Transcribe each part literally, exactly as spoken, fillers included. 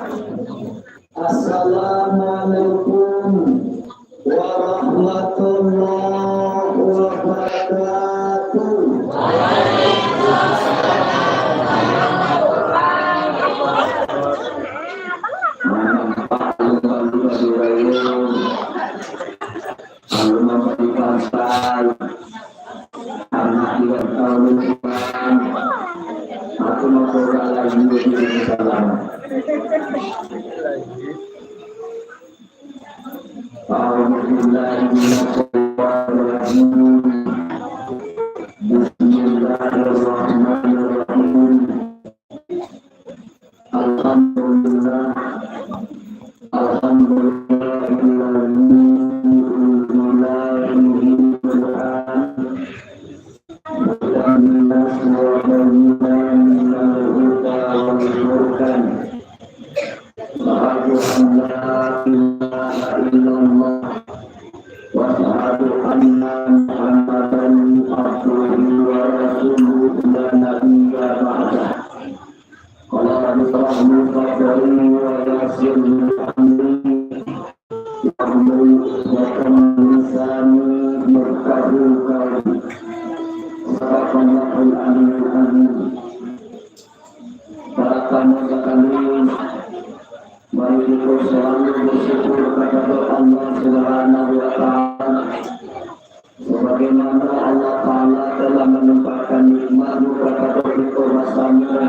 Assalamualaikum warahmatullahi wabarakatuh. Lalu mambali pantai, anak iwan tahu Tuhan, aku mambawa lagi di dalam. A'udzubillahi minasyaitonirrajim. Bismillahirrahmanirrahim. Alhamdulillah. Alhamdulillahilladzi unzila ilaihil Qur'an hudan linnas wa bayyinatin minal huda wal furqan. Asyhadu an la ilaha illallah wa asyhadu anna Muhammadan abduhu wa rasuluh la nabiyya ba'dah. Rabbi shrah li sadri wa yassir li amri, wahlul uqdatam min lisani yafqahu qauli. Sadaqallahul aliyyul azim. Partamo sakali, mari kito salalu basyukur kapado Allah Subhanahu wa Ta'ala. Sabagaimano Allah Ta'ala telah malimpahkan nikmat-Nyo kapado kito basamo,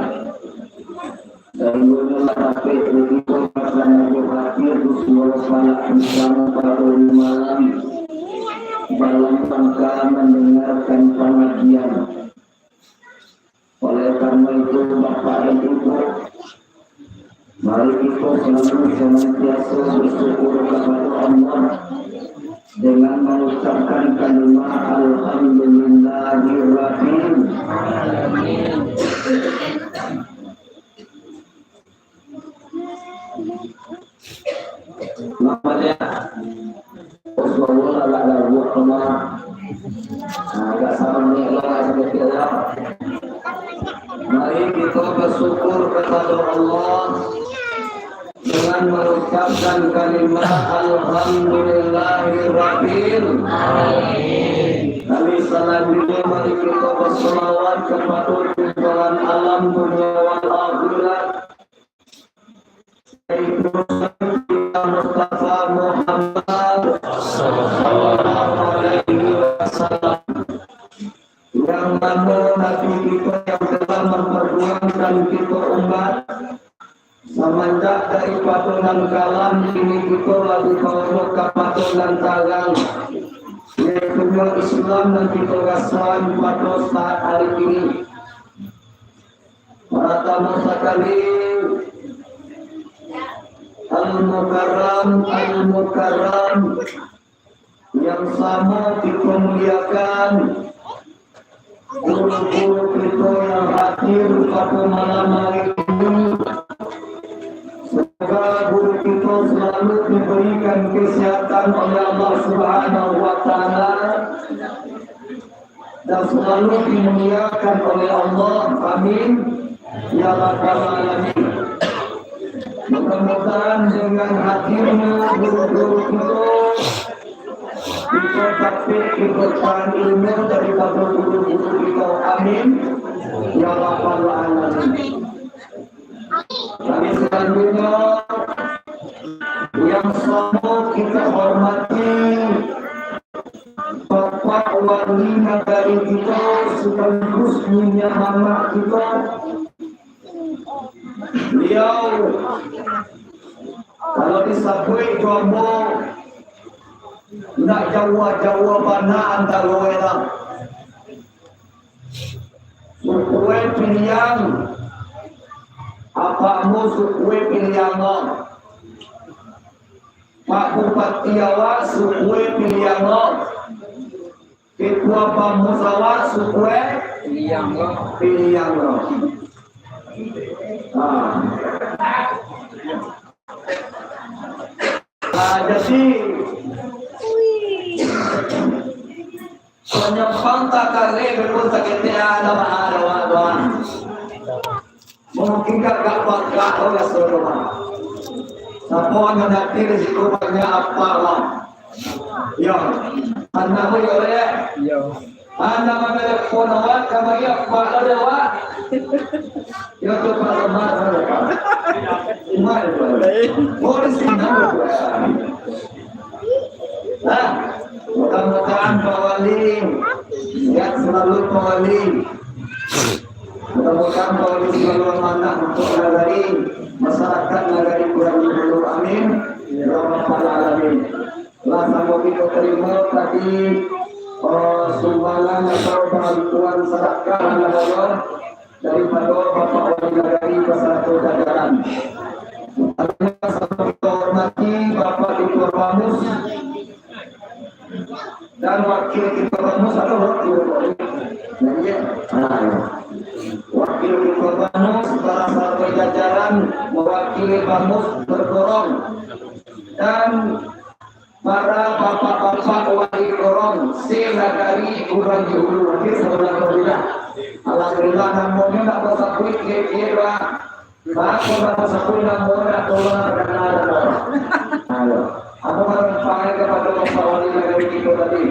sainggo lah dapek kito basamo hadir di surau Palak Bintang pado malam, dalam rangka mandangarkan pangajian. Oleh karano itu, Bapak dan Ibu, mari kito salalu sanantiaso basyukur kapado Allah dengan mangucapkan kalimat Alhamdulillahirabbil alamin. Napa dia? Rasulullah lah lalu kama. Nah, agak salah ni, agak salah ni, ya. Mari kito basyukur kapado Allah dengan mangucapkan kalimat Alhamdulillahirabbil alamin. Kami salanjuiknyo mari kito basalawat kapado Junjuangan Alam dunia wal akhirat, Mustafa Muhammad sallallahu alaihi wasallam, yang mano Nabi kito yang telah mamparjuangkan kito umat samanjak daripado nan kalam kini kito lah dibawa kapado nan tarang, yaitu Islam nan kito rasoan pado saat ari kini. Partamo sakali, Al-Mukarram, Al-Mukarram, yang samo kito muliakan, guru-guru kito yang hadir pado malam ari ini, semoga guru kito salalu dibarikan kesehatan oleh Allah Subhanahu wa Ta'ala, dan salalu dimuliakan oleh Allah. Amin, ya rabbal alamin. Mudah-mudahan dengan hadirnya guru-guru kito, kito dapek keberkahan ilmu daripado guru-guru kito. Amin, ya rabbal alamin. Kami salanjuiknyo yang samo kito hormati, Bapak Wali Nagari kito sakaligus niniak mamak kito. Baliau, kalau disabuik jo ambo, ndak jauah-jauah bana antaro urang. Sukue Piliang, apakmu sukue Piliang lo. Pak Bupati awak sukue Piliang lo. Ketua Bamus awak sukue Piliang lo. Piliang lo. Ah. Ah, jadi, panyampang tak kareh, berpun tak ketek, ada mah, ada mah, ada mah. Mungkin gak, gak bangga, oh, ya, saudara. Apo nan ati risiko banyak apak lah. Yo. Anak mo yo, yo. Yo. Anak mana pun awak, kamari apak lah, awak. Yo, tu Pak Lemah, Pak. Umar, Pak. Oh, di sini, Pak. Nah, mudah-mudahan Pak Wali, sehat selalu Pak Wali. Mudah-mudahan Pak Wali selalu amanah untuk nagari, masyarakat nagari Kuburan Jihulu. Amin. Ya Rabbal Alamin. Lah samo kito tarimo tadi, eh, sumbangan atau bantuan sadakah, daripado Bapak Wali Nagari basarato jajaran. Kami sangat hormati Bapak Ketua Bamus dan Wakil Ketua Bamus, atau Wakil Ketua Bamus? Nah, iya. Nah, iya. Wakil Ketua Bamus basarato jajaran, mewakili Bamus berkorong, dan para bapak-bapak wali korong se-Nagari Kuburan Jihulu. Oke, alhamdulillah. Alhamdulillah, namonyo ndak basabuik, kecil, Pak. Pak, kalau basabuik namonyo, ndak tolong, ndak kenal, ndak tolong. Ayo. Apo manfaat kepada bapak wali nagari kito tadi?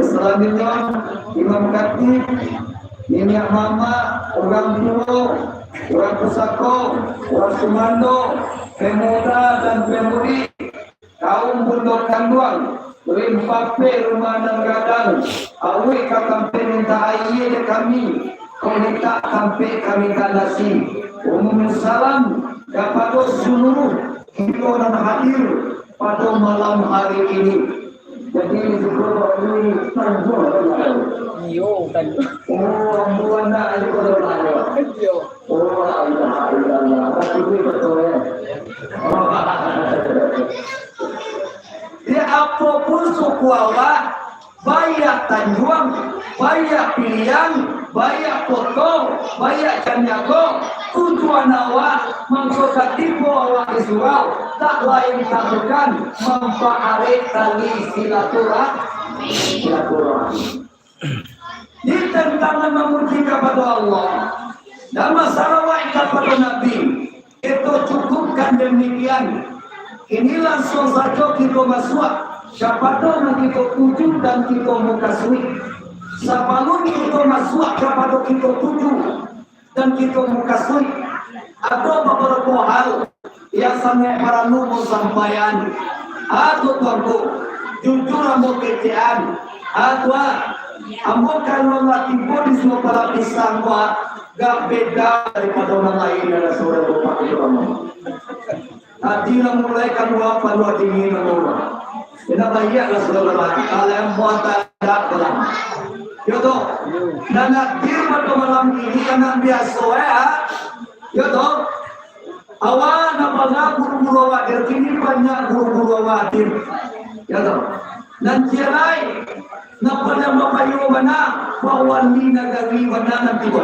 Selanjutnya, Imam Khatib, niniak mamak, urang tuo, urang pusako, urang sumando, pemuda dan pemudi, kaum bundo kanduang, limpapeh rumah nan gadang, awik ka tampek mintak aia dek kami, kok mintak tampek ka mintak nasi. Umum salam kapado saluruh kito nan hadir pado malam hari ini. Jadi, di situ baru tanjuang. Iyo, tanjuang. Oh, ambo anak aja kalau banyak. Iyo. Oh, la ilaha illallah. Tapi itu betul, ya. Di apo pun suku awak, baiak tanjuang, baiak piliang, baiak koto, baiak caniago, tujuan awak, mangko ka tibo awak di surau, tak lain tak bukan mampaarek tali silaturah-, silaturahmi. Di tantangan mamuji kapado Allah, dan basalawat kapado Nabi, kito cukupkan demikian. Kini langsuang sajo kito masuak kapado nan kito tuju dan kito mukasuik. Sabalun kito masuak kapado kito tuju dan kito mukasuik, ado babarapo hal yang sangaik paralu ambo sampaian. Ado, Tuanku, jujur ambo kecekan. Ado, ambo kalau lah tibo di Suapala Pisang, Pak, gak beda daripado nan lain, ado surang bapak itu ambo. Tadi lah mulai kan, wah, panuah dingin, wah. Indak baiak lah, saudara. Kalau yang buat tak ada, pulang. Yo, toh? Nan hadir pado malam ini, kan nan biaso, ya? Yo, toh? Awak nak bangga guru-guru awak hadir, kini banyak guru-guru awak hadir. Yo, toh? Nan ciek lai, nan paliang bapayo bana, Pak Wali Nagari bana nan tibo.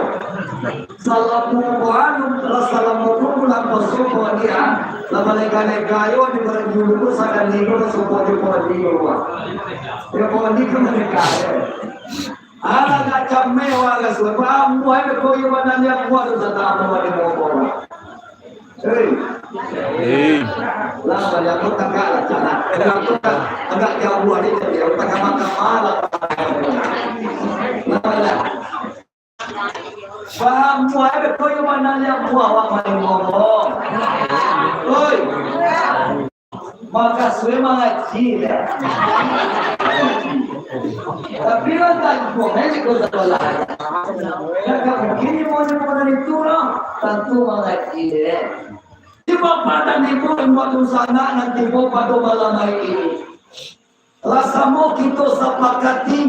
Salamu alaikum, salamu alaikum, lah paso Pak Wali, ah. Lah balega-lega yo di barang dulu, sakali ko lah sopo jo Pak Wali ko, ah. Yo, Pak Wali ko balega, yo. Alah, nak cameh, wah, lah sudah. Pak Ambo, ai, ko yo bana ni, Ambo, tu, tak tahu, Pak Wali, mau apa. Hei. Hei. Lah, banyak tu tagak lah, cakap. Banyak tu tak, agak jauh aja jadi, tagak mata pala. Lah, lah. Paham, buah ada kau yang mana yang buah awak main ngomong. Oi. Maka suwe mangaji dah. Tapi lah tak buang aja kau salah. Nak mungkin mau dari itu lah. Tantu mangaji deh. Di bapak dan ibu yang buat usaha nanti buat pada malam hari ini. Lah samo kito sapakati,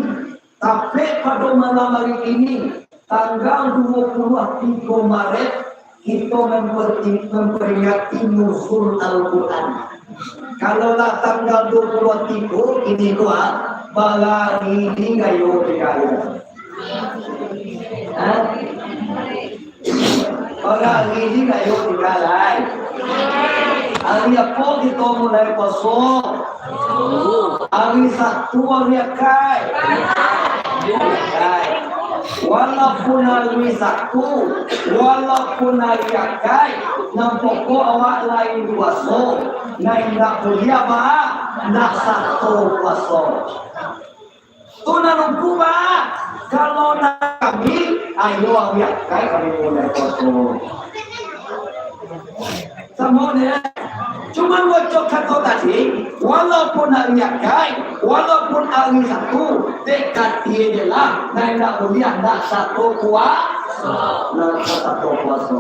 tapek pado malam hari kini, tanggal duo puluah tigo Maret, kito memperti-, memperingati Nuzul Al-Quran. Kalau lah tanggal duo puluah tigo, kini ko, ah, barari di gayo di gayo. Hah? Barari di gayo di gayo. Hari apo kito mulai puaso? Hari Sabtu, hari Akai? Akai. Walaupun ari Sabtu, walaupun ari Akaik, nan pokok awak lai puaso, nan indak buliah ba, ndak sato puaso. Tu nan lumpuh ba, kalau nan kami, ayo ari Akaik kami mulai puaso. Samo dek, cuman bocor kato tadi, walaupun ari Akaik, walaupun ari Sabtu, dek katie je lah, nan indak buliah, ndak sato puaso, ndak sato puaso.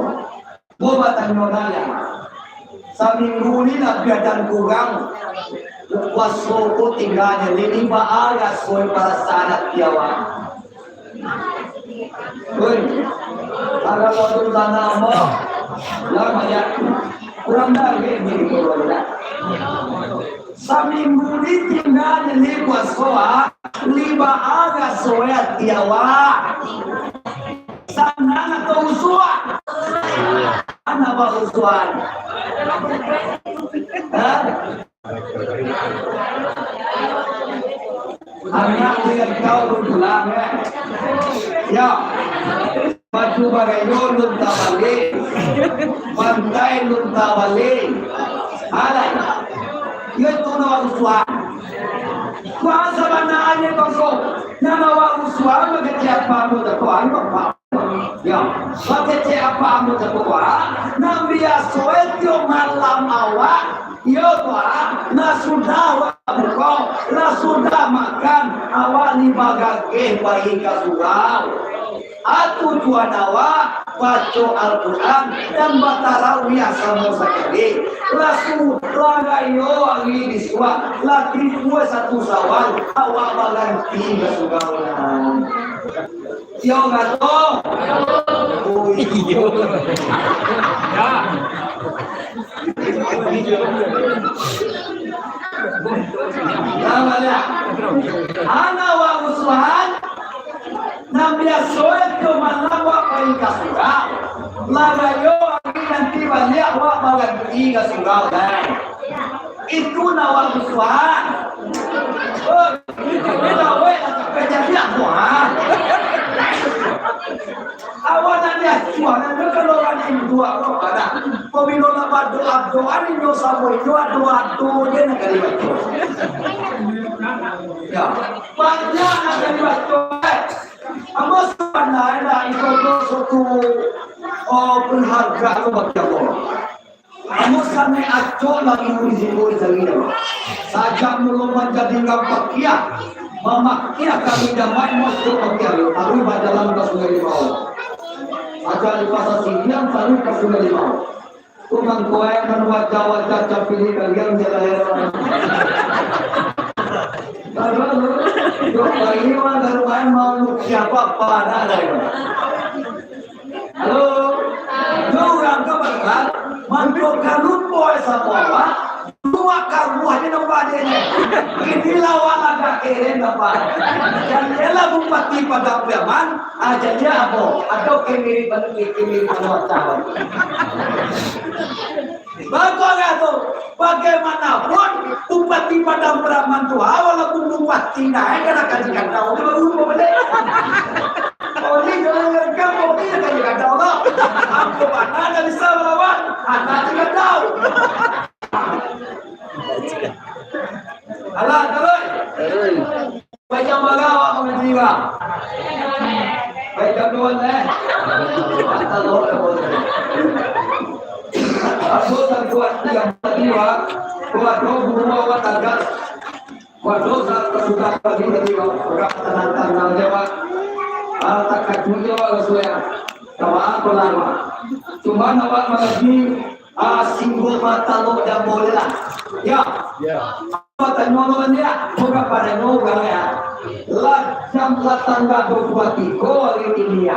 Bo batanyo nanya, saminggu ni labiah dan kurang, puaso ko tingga ni, ni baa raso parasaan ati awak? Oi, kalau tu tanah mo, lah banyak. Kurang dari ni, kurang dari. Saminggu ni tingga ni puaso, ah. Lai baa raso ati awak? Sanang atau rusuah? Ana barusuah? Hah? Anak dengan kau pun pulang, ya. Ya. Baju barayo lun tabali, pantai lun tabali. Alai. Yo itu nan awak rusuah. Tuhan sabananyo kongko, nan awak rusuah mangecek apo ambo takuah, Bapak. Yo, mangecek apo ambo takuah, nan biaso tiok malam awak, yo, Tuhan, nan sudah awak buko, lah sudah makan, awak ni bagageh pai ka surau. Atu Tuhan awak baco Al-Quran dan batarawiah samo sakali. Lah su-, lah rayo ari bisuak, lah tibo satu Syawal, awak baganti ka surau lah. Iyo kato? Oh, iyo. Nah, baliak. Ana awak rusuahan, nan biaso itu malam awak pai ka surau. Lah rayo ari nanti baliak awak baganti ka surau, dai. Itu nan awak rusuahan. Oh, itu gawek lah, tapi jadi apo, ha? Awak nak diacuah, nak kalau urang Hindu awak pada. Pabilo nak badoa-doa, inyo samo inyo ado-ado je nak ka dibaco. Ya, banyak nak ka dibaco, eh. Ambo sabananyo nak iko tu suatu, oh, penghargaan bagi Allah. Ambo sangaik acok lah dulu di situ di Sariah. Sajak mulo manjadi urang pakiah, mamakiah kami jamaah masuk pakiah, taruih bajalan ka Sungai Limau. Sajak di Pasar Sidiang, taruih ka Sungai Limau. Tu mangko ai nan wajah-wajah capilik kalian je lah, ya. Taruih tu, dok bayi mah, taruih main mau siapa, apa, nak ada. Halo? Yo urang ka bakal, mantun ka lupo samo awak, luak ka ruah di nampak dia ni. Inilah awak agak keren dapat. Jadi lah Bupati Padang Pariaman, ah, jadi apo? Atau kemiri panu, kemiri panu atau. Bagus lah tu. Bagaimanapun, Bupati Padang Pariaman tu, ah, walaupun bupati naik, kan akan dikandau. Dia baru lupa balik. Oh, ni jangan ngerekam, oh, ni akan dikandau lah. Ambo mana dah bisa melawan? Anak dikandau. Alah, terus. Baik, jam bara awak mangaji, Bang? Baik, jam dua, eh? Aku tak kuat tiga puluh dua. Kuat dua puluh dua watt atas. Kuat dosa tersudah tadi, tadi, Bang. Berat tenang-tenang je, Bang. Ah, tak kacau je, Bang, rasa ya. Tak apa-apa lah, Bang. Cuma awak mangaji, ah, singgung masalah dan boleh lah. Ya. Ya. Batanyo urang dia, bukan batanyo urang ya. Lah jam satangah dua puluh tigo hari ini ya.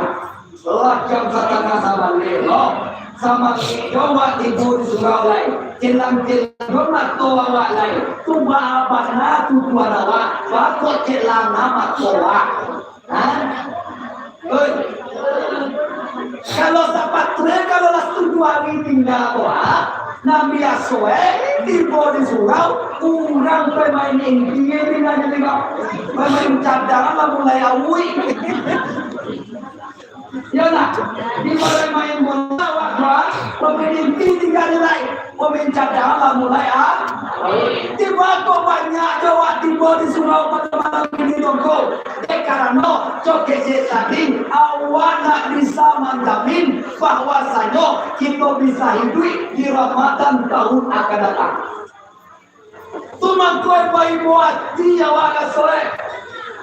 Lah jam satangah sabaleh lo. Samangkek jo awak tibo di surau lai. Cilang-cilang jo mato awak lai. Tu baa bana tu tuan awak. Baa kok cilang mato awak. Ha? Oi. Kalau sapatria, kalau lah tujuah hari tingga ko, ha? Nan biaso, eh, tibo di surau, urang pemain inti, eh, tingga di tingga. Pemain cadangan lah mulai awik. Iyolah, di balai main bola, awak dua, pamain inti tigo nilai, pamain cadangan lah mulai, ah. Tibo ko banyak jo awak tibo di surau pado malam kini tu, Ngku. Dek karano, cokek dek tadi, awak ndak bisa manjamin bahwasanyo kito bisa iduik di Ramadan tahun akan datang. Tu mangko ibo-ibo ati awak raso, eh.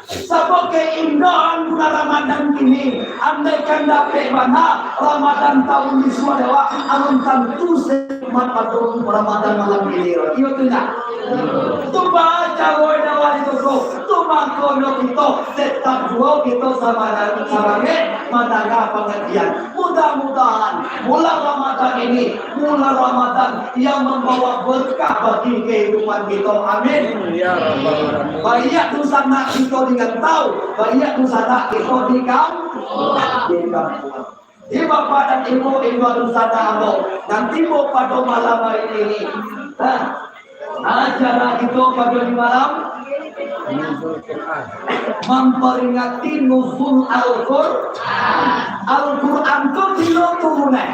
Sabab keindahan bulan Ramadan kini, andaikan dapek bana Ramadan tahun isuak dek awak, alun tantu sanikmat pado Ramadan malam kini. Iyo tu ndak? Tu baa caro awak itu tu. Tu mangkonyo kito tetap juo kito samangat, samangat mandanga pangajian. Mudah-mudahan bulan Ramadan ini, bulan Ramadan yang mambawa berkah bagi kehidupan kito. Amin. Ya Rabbal Alamin. Baiak dunsanak kito di rantau, baiak dunsanak kito di kam-, di kampuang. Di Bapak dan Ibu, Ibu dunsanak ambo, nan tibo pado malam hari ini. Nah, acara kito pado di malam Nuzul Quran. Mamperingati Nuzul Al-Qur-, Al-Quran tu dilo turun, eh.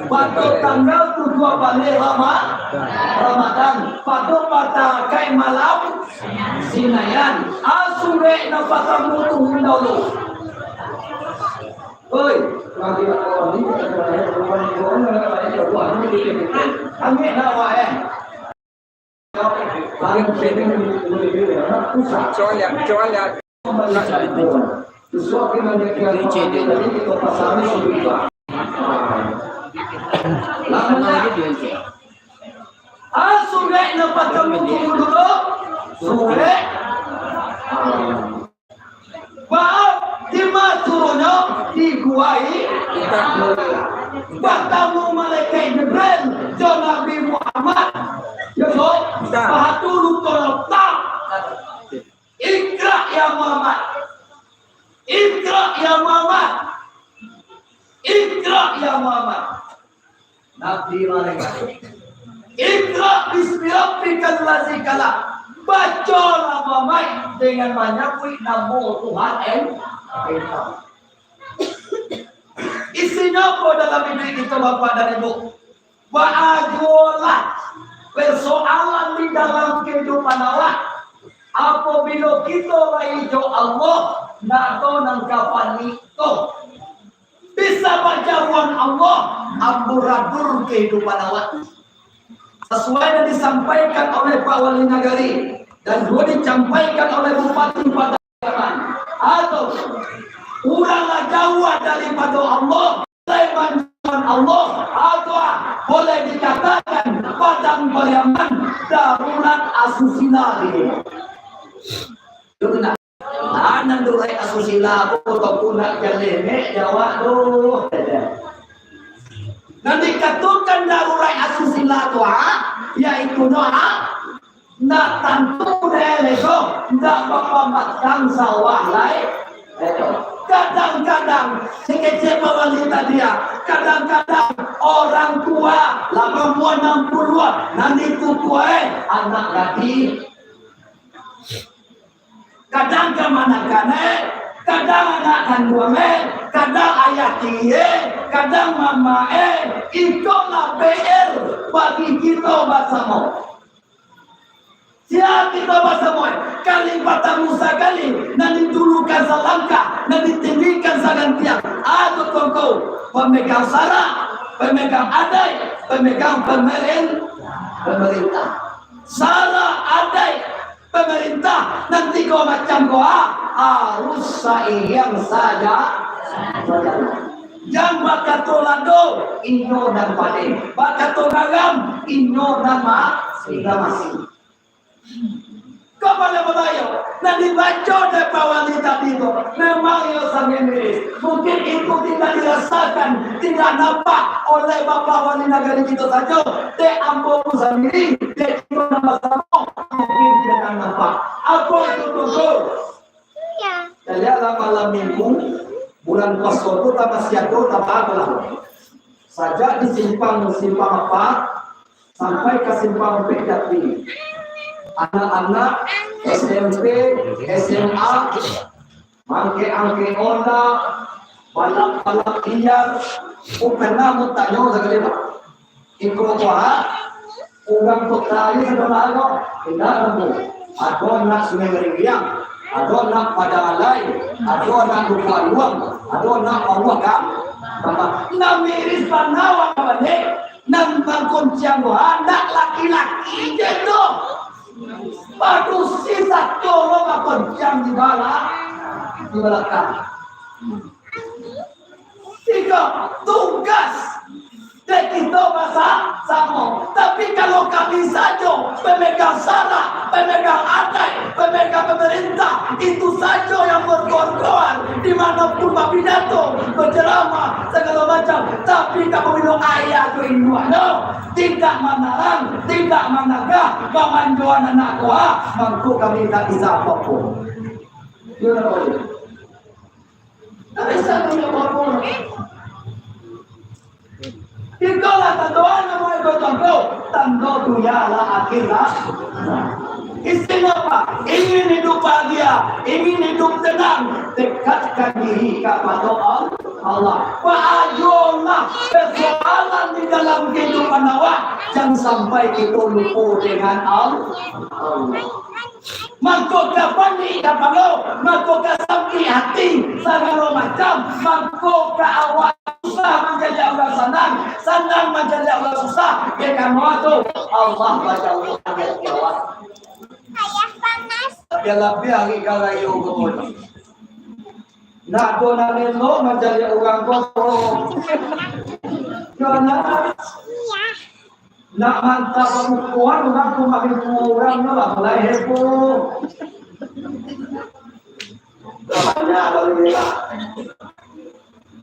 Pado tanggal tujuah baleh Rama-, Ramadan, pado patang kai malam Sinayan. Asurek nan patamu turun dahulu. Oi, lagi nak kawan ni, kita nak kawan ni, kawan ni, kawan ni, kawan ni, kawan ni, kawan ni. Ambil nak awak, eh. Cuba lihat, cuba lihat. Ah, surek nan patamu turun dulu. Surek. Maaf, di ma turunnyo? Di Gua Hi-, batamu malaikat Jibril jo Nabi Muhammad. Yo, so, bahatu luko lotak. Iqra ya Muhammad. Iqra ya Muhammad. Iqra ya Muhammad. Nabi malaikat. Iqra bismi rabbikal ladzi khalaq. Bacolah, Muhammad, dengan manyabuik namo Tuhan en-, engkau. Isinyo apo dalam iduik kito, Bapak dan Ibu? Baa juolah persoalan di dalam kehidupan awak. Apabilo kito lai jo Allah, ndak ado nan ka panik doh. Bisa bajauhan Allah, amburadul kehidupan awak. Sasuai nan disampaikan oleh Pak Wali Nagari dan juo disampaikan oleh Bupati Padang, atau urang lah jauah daripado Allah, mulai manjauahan Allah, atau boleh dikatakan Padang Pariaman darurat asusila kini. Itu benar. Ah, nan darurat asusila ko, ko pun nak jaleh, mek, jawab tu. Nan dikatokan darurat asusila tu, ha? Yaitu no, ha? Ndak tantu deh, leso, ndak bapamatang sawah lai. Kadang-kadang, sakecek bawali tadi, ya, kadang-kadang orang tua, lapan puluah, anam puluah, nan itu tua, eh, anak gadih. Kadang kamanakan, eh, kadang anak kanduang, eh, kadang ayah tiri, eh, kadang mama, eh, iko lah P R bagi kito basamo. Sia kito basamo, eh, kali batamu sakali, nan ditulukan salangkah, nan ditindikan sagantiang, atau tongko, pamegang sara, pamegang adaik, pamegang pemerin-, pamarintah. Sara, adaik, pamarintah, nan tigo macam ko, ah, harus sairiang saja, sajalan. Jan bakato lado, inyo nan padeh. Bakato garam, inyo nan ma-, nan masih. Kapalo babayo, nan dibaco dek Pak Wali tadi tu, memang iyo sangat miris. Mungkin itu tidak dirasakan, tidak nampak oleh Bapak Wali Nagari kito sajo. Dek ambo pun sandiri, dek kito nan basamo, mungkin tidak nampak. Apo itu, Tungku? Kalian lah malam minggu, bulan puaso tu tambah siago, tambah apo lah. Sajak di simpang, simpang apo, sampai ka simpang Umpek Jati. Anak-anak S M P, S M A, mangkek-angkek onda, Balak-balak liar, ku pernah mau tanyo sakali, Pak. Iko ko ha, urang kota ni sadolah ko, indak nemu. Ado nak Sungai Garinggiang, ado nak Padang Alai, ado nak Dukuh Aluang, ado nak Pauah Kam-, Kamah. Nan miris bana wak kabande, nan bagonciang ko ha, nak laki-laki je tu. Padusi sato lo bagonciang di bala-, di balakang. Tigo, tugas dek kito basa-, samo. Tapi kalau kami sajo, pemegang sara, pemegang adat, pemegang pemerintah, itu sajo yang berkoar-koar, di mana pun bapidato, berceramah, segala macam, tapi tak pamilo ayah tu induak tu, tidak manarang, tidak managah, bamanjoan anak ko ha, mangko kami tak bisa apo-apo. Iyo, ndak boleh. Tapi satu ndak boleh. Ikolah tando, namo iko tando, tando dunia lah akhir lah. Isinyo apo? Ingin hidup bahagia, ingin hidup tenang, dekatkan diri kapado Al-, Allah. Paajolah persoalan di dalam kehidupan awak, jan sampai kito lupo dengan Al-, Allah. Mangko ka panik kapalo, mangko ka sakik hati, sagalo macam, mangko ka awak susah manjadi urang sanang, sanang manjadi urang susah, dek karano tu, Allah bajauah dari awak. Tapi labiah ari ka rayo ko. Ndak ado nan elok manjadi urang ko. Yo, nah. Nak mantap pamukoan, urang tu makin kurang, lah mulai heboh. Banyak baru ni lah.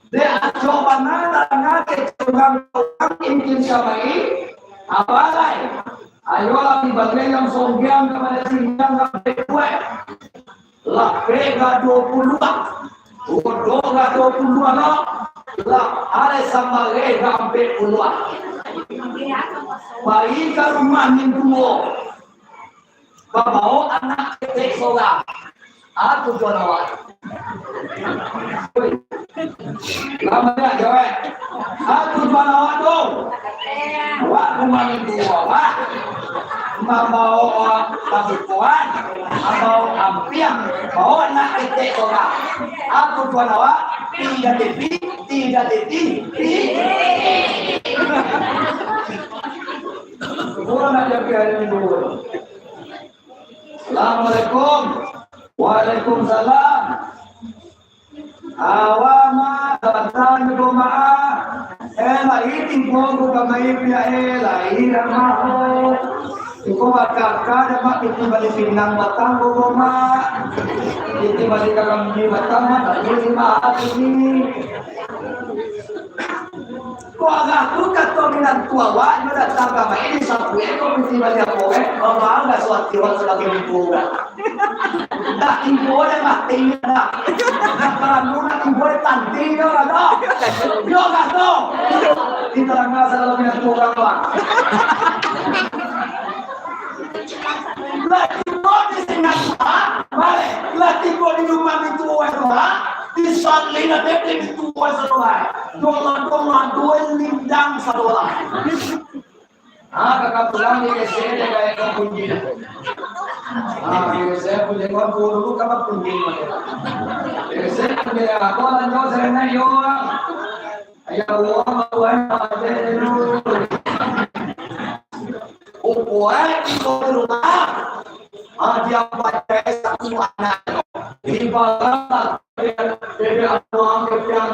Dek acok bana, tangah kecek urang, urang ingin samai, apo lai? Ayolah, dibagian yang songgiang kepada singgiang, sampai kuat. Lapeh ka duo puluah, godok ka duo puluah lo, lah alai sambareh ka ampek puluah. Pai ka rumah mintuo, babao anak ketek sorang. A tujuan awak. Oi. Lah banyak jawek. A tujuan awak tu. Awak rumah mintuo awak. Mambao pamukoan, mambao ampiang, bao anak ketek sorang. A tujuan awak, tidak tipi, tidak tipi, tipi. Kurang aja pian ini dulu. Assalamualaikum. Waalaikumsalam. Awak mah, sabanta juo mah. Eh, lai tibo ko kamari pihak, eh, lai dah mah. Iko bakaka dah mah, piti bali pinang batang ko mah. Piti bali karambia batang mah, tapi lima hati ni. Ko arah tu kato minantu awak, nyo datang kamari, disabuik ko piti bali apo, eh? Baa bangga suati awak sabagai minantu urang. Ndak tibo dek mati, ndak. Ndak paralu, ndak tibo dek tanti, yo kato? Yo kato? Kita dengar salah minantu urang, Bang. Lah tibo di Singapura, baliak. Lah tibo di rumah mintuo urang, disalin ati mintuo urang sadolah. Dolah, dolah, dolah, lindang sadolah. Ah, kakak pulang di S D, dia kayak ke kunci. Ah, di S D punya kawan dulu, kawan kunci. S D punya aku lanjut saya naik, yo. Ayah, Allah, Tuhan, Tuhan. Ukuran itu rumah. Ah, dia pakai satu anak. Di bawah Jadi, anu, angke piang,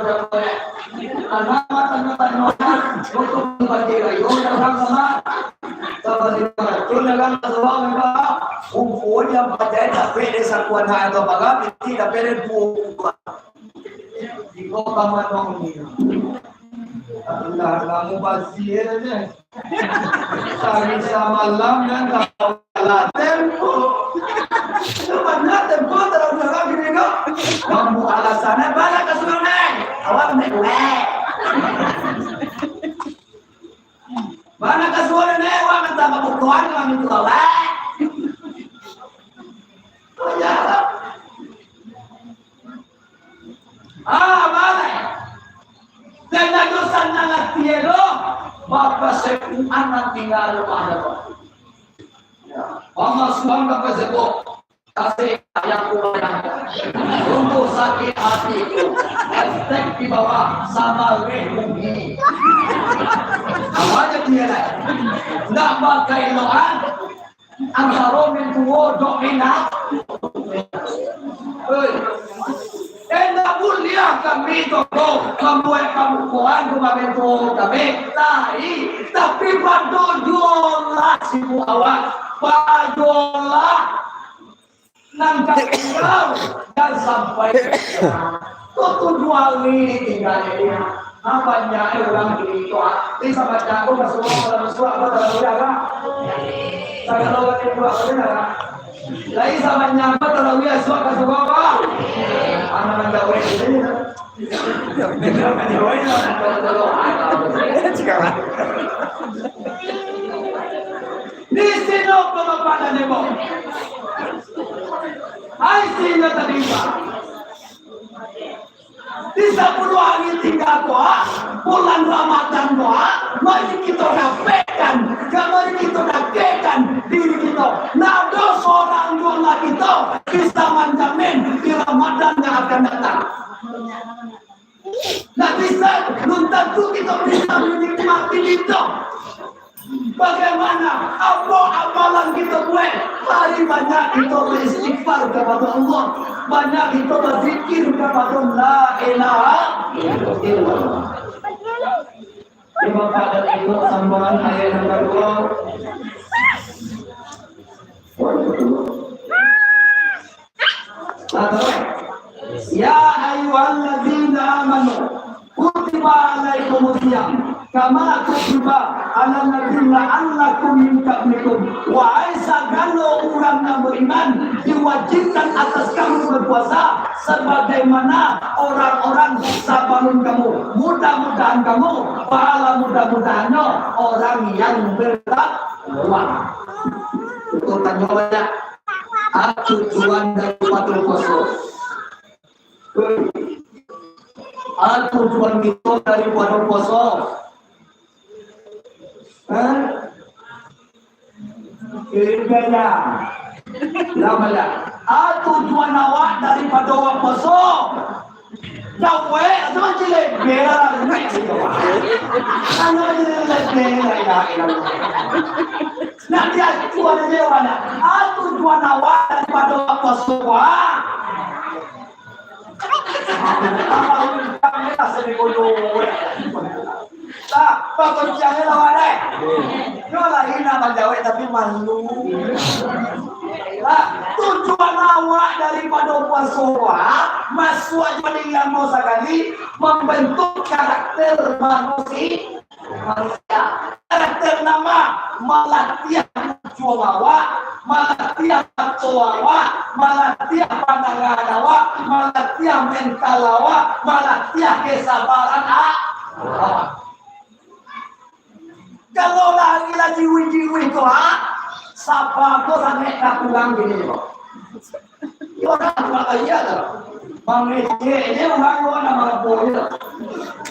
anak, tanya-tanya, untuk membaca rayo, dalam sama. Sama di mana? Tu dalam sebuah memang, kumpul yang pakai, tapi dia sakuan hak atau baga, piti, tapi dia dua buah. Iko kamano ni? Alah, kamu basir aja. Sari samalam nan kalah tempo. Itu bana tempo tarang-tarang gini kok. Kamu alasannya bana ka surau nai. Awak naik kuek. Bana ka surau nai, awak minta kabutuhan, awak minta awak. Oh, ya. Ah, bana. Sangat tiado, maka sepuan nan tingga rumah ado. Pamasukan ka Facebook, kasih yang kurang. Untuk sakit hati itu, hashtag di bawah, sabareh bumi. Apa aja dia lah. Ndak bakainoan, antaro mintuo dok minang. Oi. Indak buliah kami tu, mambuek pabukoan tu mamintuo kami. Tapi, tapi padojolah sibu awak. Padojolah. Nan ka tingga, jan sampai. Tu tujuah hari ditingga dia. Nah, banyak urang di itu, ah. Di sama jago ka surau, dalam surau, apa, tarawih, apa? Sagalo urang di surau, apa, apa? Lai sama nyapa tarawih, asuak ka surau, apa? Anak manjawab ini. Di sini pamapadan ibu. Ai, sini tadi, Pak. Di sapuluah hari tingga tu, ah, bulan Ramadan tu, ah, mari kito dapekkan, mari kito dapekkan diri kito. Ndak ado surang juo lah kito bisa manjamin di Ramadan yang akan datang. Ndak bisa, belum tantu kito bisa menikmati itu. Bagaimana? Apa amalan kito buek? Mari banyak kito beristighfar kepada Allah. Banyak kito berzikir kepada La ilaha illallah. Terima kasih untuk sambungan ayat yang kedua. Nah, terus. Ya ayyuhalladzina amanu, kutiba alaikumus siyam, kama kutiba alan ladzina la'allakum min qablikum. Wahai sagalo urang nan beriman, diwajibkan atas kamu berpuasa sebagaimana orang-orang sabalun kamu. Mudah-mudahan kamu, pahala mudah-mudahannyo orang yang bertakwa. Itu tanyo banyak. Apa tujuan daripado puaso? Apa tujuan kito daripado puaso? Hah? Kirimbanya. Lah, malah. Apa tujuan awak daripado awak puaso? Dawek, tu macam lebih lah. Anu macam lebih lah, ya, ya. Nak diacuan aja, mana? Apa tujuan awak daripado awak puaso, wah? Nah, pakunciannya lawan, eh. Yo lah, ini nak manjawab, tapi malu. Nah, tujuan awak daripado puaso, ah, masuak jo di ilmu sakali, mambantuak karakter manusia. Manusia. Karakter nan ma, malatiah ujuang awak, malatiah mato awak, malatiah pandangan awak, malatiah mental awak, malatiah kesabaran a-, awak. Kalau lari lah jiwih-jiwih tu, ha? Sapa ko sangaik ka pulang gini ko? Yo, urang tu lah kaya tu. Mangecek je urang ko nak marapo je.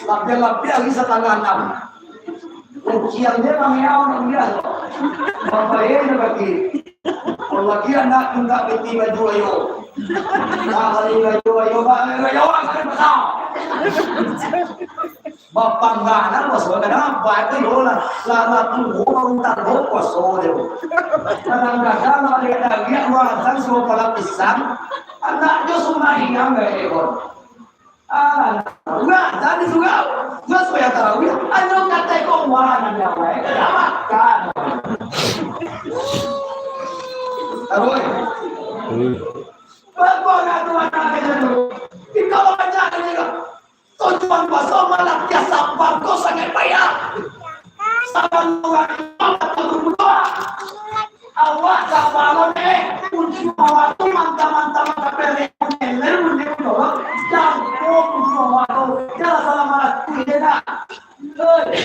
Lapiah-lapiah lagi satangah anam. Uciang je mangeau nak lihat. Babayar je bagi. Kalau lagi anak tunggak piti baju ayo. Nah, baju ayo, ayo, ayo, ayo, ayo, ayo, ayo, ayo. Bapangganan puaso, kadang apo tu yo lah, lah, lah tuo baru tahu puaso tu. Kadang-kadang lah dia dah lihat warisan suruh pala pisang, anaknyo sumbayang gak ekor. Ah, wah, tadi surau, wah, supaya tarawih, anyo katai kau wah, nanti awak, eh, dah makan. Tarawih. Hmm. Bagus lah tu anak kecil tu. Di kalau banyak ni, tujuan puaso malah tiap sabar ko sangat payah. Sabar urang imam atau berdoa. Awak sabar lo deh. Kunci awak tu mantap-mantap mantap beri ngeler bunyi berdoa. Jangko kunci awak tu. Jangan salah malah tu dia nak. Hei.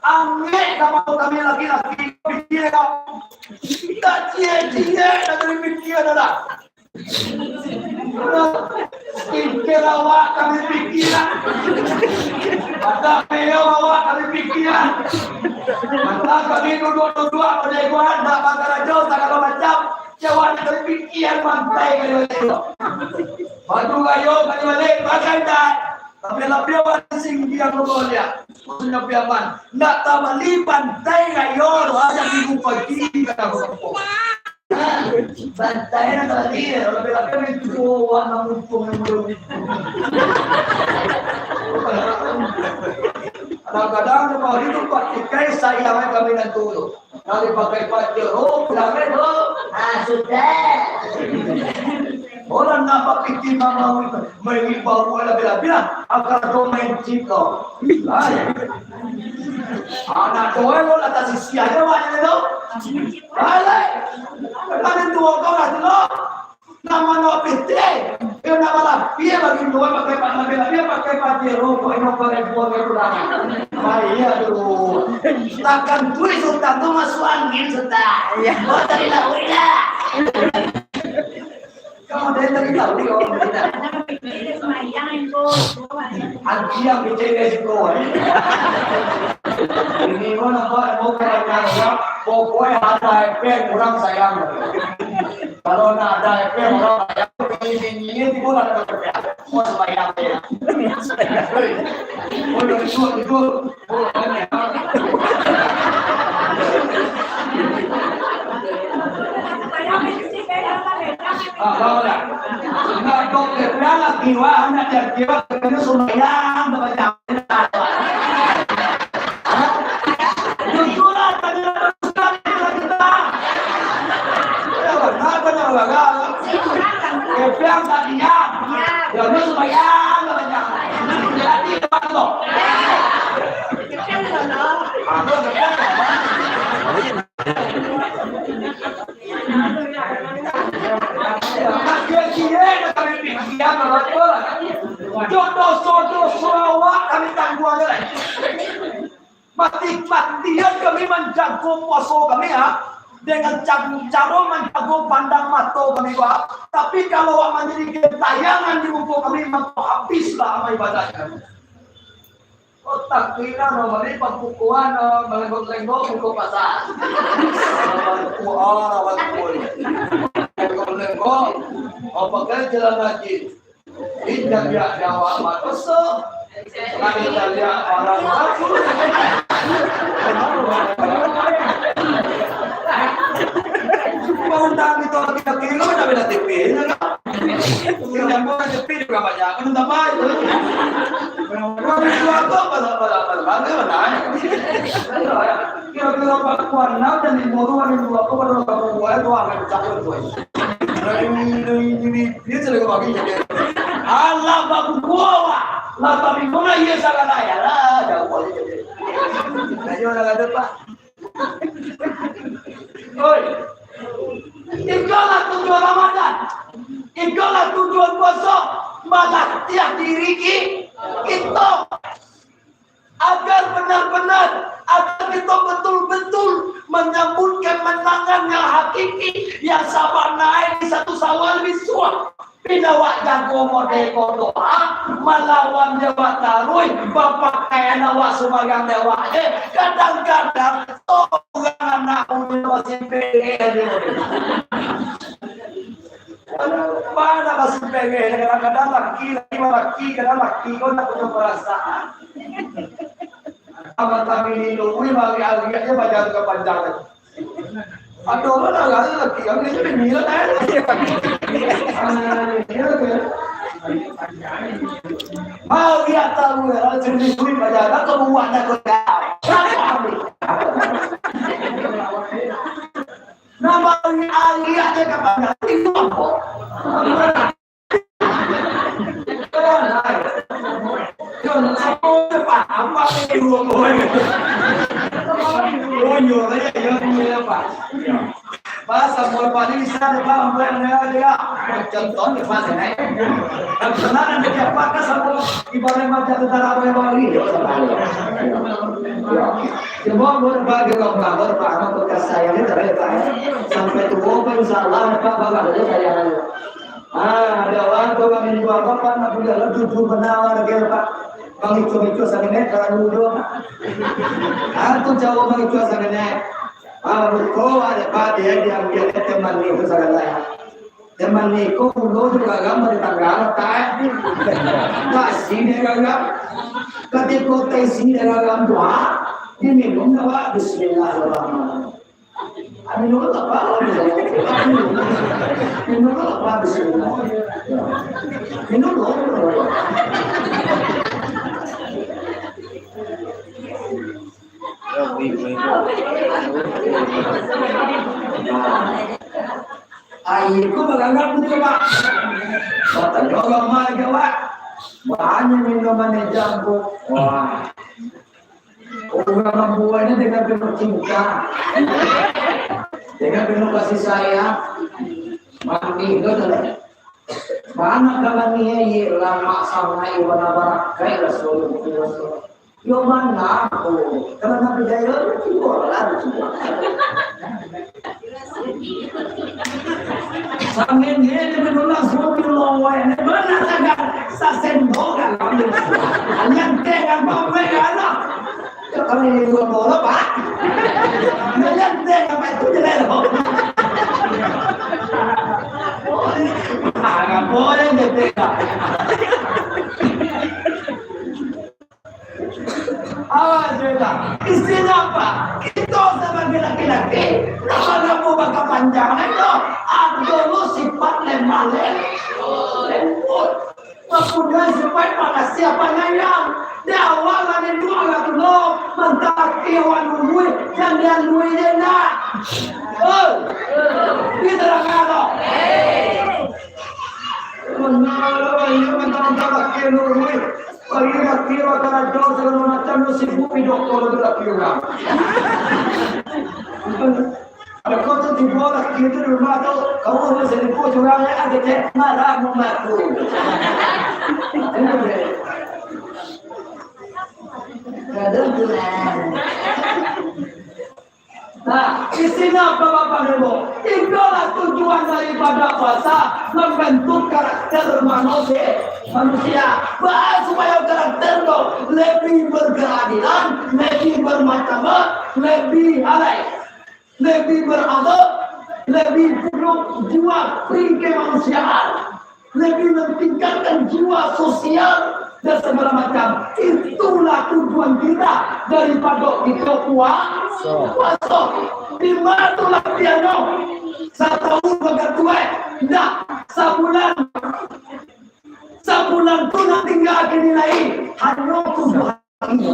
Angek kapalo kami laki-laki pikir kau. Tak cie-cie dari pikir dah. Pikir awak kami pikiran. Tapi yo awak kami pikian. Mantap kami duduak-duduak, paneguan, nak bakarajo sagalo macam. Jawab kami pikian mantai kayo itu. Baju kayo kami balik, pakai tak? Tapi labiah awak singgiang lo dia. Maksudnya piaman. Nak tabali pantai kayo lo aja minggu pagi kata aku. Bantai nan tadi, labiah-labiah mintuo warna muntung nan mudo. Kadang-kadang lamari tu patikai sayang kami nan tu. Kalau pakai pacar, oh, pulang tu. Ah, sudah. Orang nak bapikir mamawi tu, main bau labiah-labiah, agar tu main cip tu. Ay. Anak doa lo lah tasisi aja banyak tu. Balik. Kan itu orang lah tu. Nama no piti. Kena malah pia bagi dua pakai pak, lebih-lebih pakai pati rokok, ino pakai buang ke pulang. Baik, aduh. Takkan tulis utang tu masuk angin, Sutan. Iya. Oh, tadi lah, udah. Kamu dari tadi tahu ni orang kita. Anti yang bikin resiko, eh. Ini mau nampak, mau kerja, pokoknya ada efek kurang sayang. Kalau nak ada efek kurang sayang, ini, ini, ini timbul ada efek. Mau sembahyang, ya. Oh, dari suat itu. Ah, bawa lah. Nah, kok dia lagi, wah, anak dia, dia kena sumbayang, baca. Hah? Jujur lah, tanya terus kan, kita. Ya, benar, benar, benar. Dia bilang tak diam. Dia ni sumbayang, baca. Jadi, apa tu? Ah, tu, dia bilang, Jo doso-doso awak kami tangguang lai. Mati-matian kami manjago puaso kami, ha, dengan ca-, caro manjago pandang mato kami, ha. Tapi kalau awak manjadi gentayangan di muko kami, mangko habislah amal ibadah kami. Otak tu inang, no, bali pambukoan, no, malenggok-lenggok, buko pasar. Malenggok, ah, malenggok. Malenggok-lenggok, oh, pakai celana jeans. Indak biak Jawa matoso. Lagi caliak orang bagus. Bangun tangan itu lagi tak kilo, tak beda T V, ya kan? Yang bukan T V juga banyak, kan tambah itu. Orang tua tu apa, apa, apa, apa, apa, apa, apa. Kira-kira empat puluh enam dan lima puluh dua, apa, pada orang tua itu akan cakap tu. Dari, dari, dari, dia sudah bagi jadi. Alah, bagus gua, Wak. Lah, tapi mana ia salah naya lah, jauh aja jadi. Ayo lah, ada, Pak. Oi. Ikolah tujuan Ramadan. Ikolah tujuan puaso. Malatiah diri ki-, kito. Agar benar-benar, agar kito betul-betul manyambuik kemenangan yang hakiki, yang sabana di satu Syawal bisuak. Bila awak jago mode ko doa, malawan jo awak taruih, bapakaian awak sumbayang dek awak, eh, kadang-kadang urang anak mudo masih pede. Mana masih pede, kadang-kadang laki, laki, laki, kadang laki, kau nak punya perasaan. Abang kami ni, lu, wih, mari hari aja baca tu panjang. Aduh, mana lah, laki kami ni, ni lah, kan? Ah, iya, kan? Hari aja tahu, ya, jenis duit baca, tak tahu buat nak kau dah. Nama hari aja kapan itu apa? Bahasa buat Bali bisa ada, Pak, buat yang ada juga. Contoh, Pak, saya. Dan sebenarnya dia pakai sama ibarat macam tentara Bali. Cuma buat bagi orang Bali, Pak, apa bekas saya ini, tapi, Pak, sampai tua pun, insya Allah, Pak, bakal ada saya. Ah, ada orang tu kami jual, Pak, nak punya lah tujuh benar, Pak. Mangicuah-icuah sangenek, kalau dulu. Aku jauh mangicuah sangenek. Ah, betul, ada pati, ya, dia, dia teman ni, itu sagala, ya. Teman ni, kok ulo tu garam dari tangga, tak, tak isi dia garam. Katiko tak isi dia garam tu, ha? Diminum, awak, bismillahirrahmanirrahim. Minum apa? Minum apa? Minum apa? Minum apa? Aia ko baranggak tu, Pak. Batanyo urang ma lagi, Pak. Banyak minuman ejang ko. Wah. Urang mambueknyo dengan penuh cinta, dengan penuh kasih sayang. Mandi tu, saudara. Mana kalau ni, ye, lamak sangaik, warna barakaik lah, Rasulullah. Yo, mana aku? Kalau Nabi Dayang, cuba lah, cuba. Sangen ye, dia menolak suami loweh. Mana sangat sasendok kan? Yang teh kan, bapak kan? Kalau ini dua bola, Pak. Yang teh apa itu jelek, loh. Ah, nggak boleh, dia teh. Ah, sudah. Istilah apa? Kita sebagai laki-laki, nak manggapo bakapanjangan tu? Ado lu sifat lemah lem-, lembut. Mempunyai sifat pengasih penyayang. Di awal lah ni dua lah tu lo, mantap awak nunggu, yang dia nunggu dia nak. Oh, dia terang apa? Mana lah, iya, mantap-mantap laki nunggu. Pagi laki bakarajo sagalo macam, lu sibuk di doktor tu laki urang. Kalau kau tu tibo laki tu di rumah tu, kamu harus sibuk curang ya, ada cek marah memaku. Kadang kurang. Nah, di sini apa Bapak Ibu? Itulah tujuan daripada puasa, membentuk karakter manusia, manusia. Bah, supaya karakter tu lebih berkeadilan, lebih bermartabat, lebih halai, lebih beradab, lebih buruk jua tingkah manusia. Lebih meningkatkan jiwa sosial dan segala macam. Itulah tujuan kita daripada kita puasa. Puasa. Di mana tu latihannya? Satahun bagatuai. Ndak. Sabulan. Sabulan tu nak tinggal ke nilai. Hanya tujuh hari.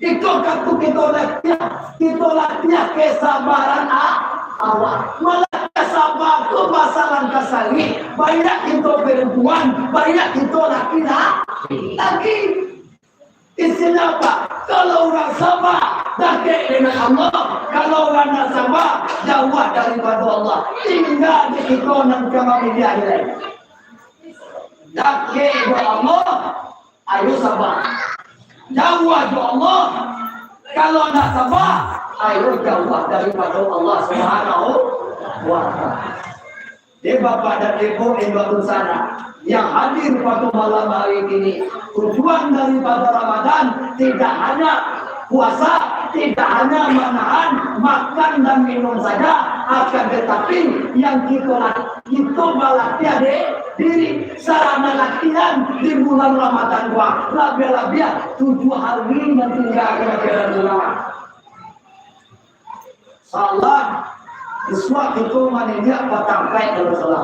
Iko katu kito latiah, kito latiah kesabaran a-, awak. Malah saba tu pasalan kasari, banyak kito perempuan, banyak kito laki-la-, laki. Istilah apa? Kalau urang saba, dakek dengan Allah. Kalau urang ndak saba, jauah daripado Allah. Tingga di kito nan ka mamiliah lai. Dakek jo Allah, ayo saba. Jauah jo Allah. Kalau ndak saba, ayo jauah daripado Allah Subhanahu wa Ta'ala. Dek Bapak dan Ibu, Ibu Tunsana yang hadir pada malam hari ini, tujuan daripada Ramadan tidak hanya puasa, tidak hanya menahan makan dan minum saja, akan tetapi yang kita la-, kita balatiah di-, diri, sarana latihan di bulan Ramadan, wah, labiah-labiah tujuh hari nan tingga ka bulan. Salah, isuak kito maniliak patangkai kalau salah.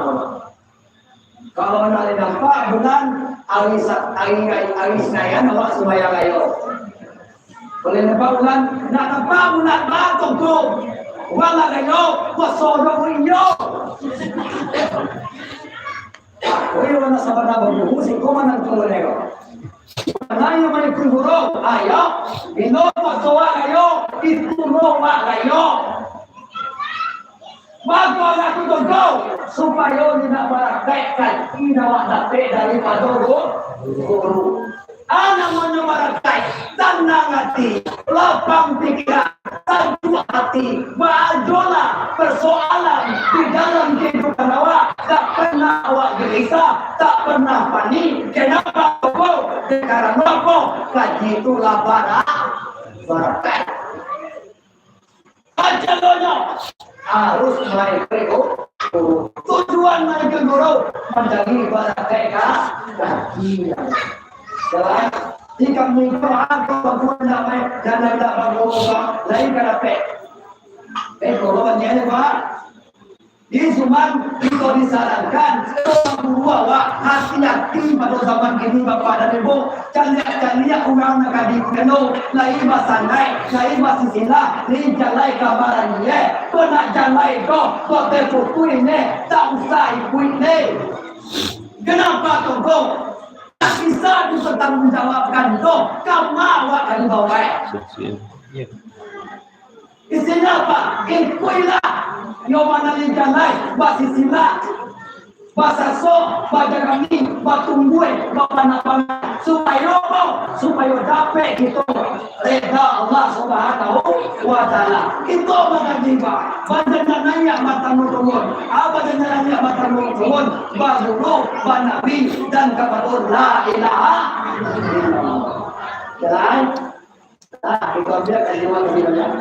Kalau nak nampak bulan, ari Sa-, ari, ari, ari Sinayan awak sumbayang ayo. Kalau nampak bulan, nak nampak bulan batok tu. Wala ayo, puasa doh iyo. Woi, urang sabana baguru, siko manang turun ayo. Nayo manikun guru, ayo, ino pasoak ayo, itu roh wak ayo. Mako aku tunggu, supayo indak barakaik kaki nan wak dapek daripado gu-, guru. Anak manyo barakaik, tanang ati, lapang pikiran, sajuak ati, baajolah persoalan di dalam kehidupan awak, tak pernah awak gelisah, tak pernah panik. Kenapa? Karano apo? Kaji tu lah bara-, barakaik. Kajalonyo harus main guru. Tujuan main guru mancari barakaik ka-, kaji. Jalan. Jika minggu maaf, kalau guru ndak main, dan ndak bangun, lain ka dapek. Eh, kalau banyak ni, Pak. Di Suman, kito disarankan, guru awak, hati-hati pado zaman kini, Bapak dan Ibu. Caliak-caliak urang nan ka dikeno, lai basanaik, lai basisilah, lai jalai ka baraniaik, ko nak jalai ko, ko teputuih ne, tak usah ikuik ne. Kenapa tu, ko? Tak bisa dipertanggungjawabkan tu, kama awak ka dibawa. Isinyo apa? Ikuiklah. Yo mana jalai, basisilah, basaso, bajarani, batungguih, bapanak-panak. Supayo apa? Supayo dapek kito rida Allah Subhanahu wa Ta'ala. Kito mangaji ba, badan naiak batanggo turun. Ah, badan naiak batanggo turun. Baguru, banabi, dan kapado la ilaha illallah. Jalan. Ah, itu aja kan, terima kasih banyak.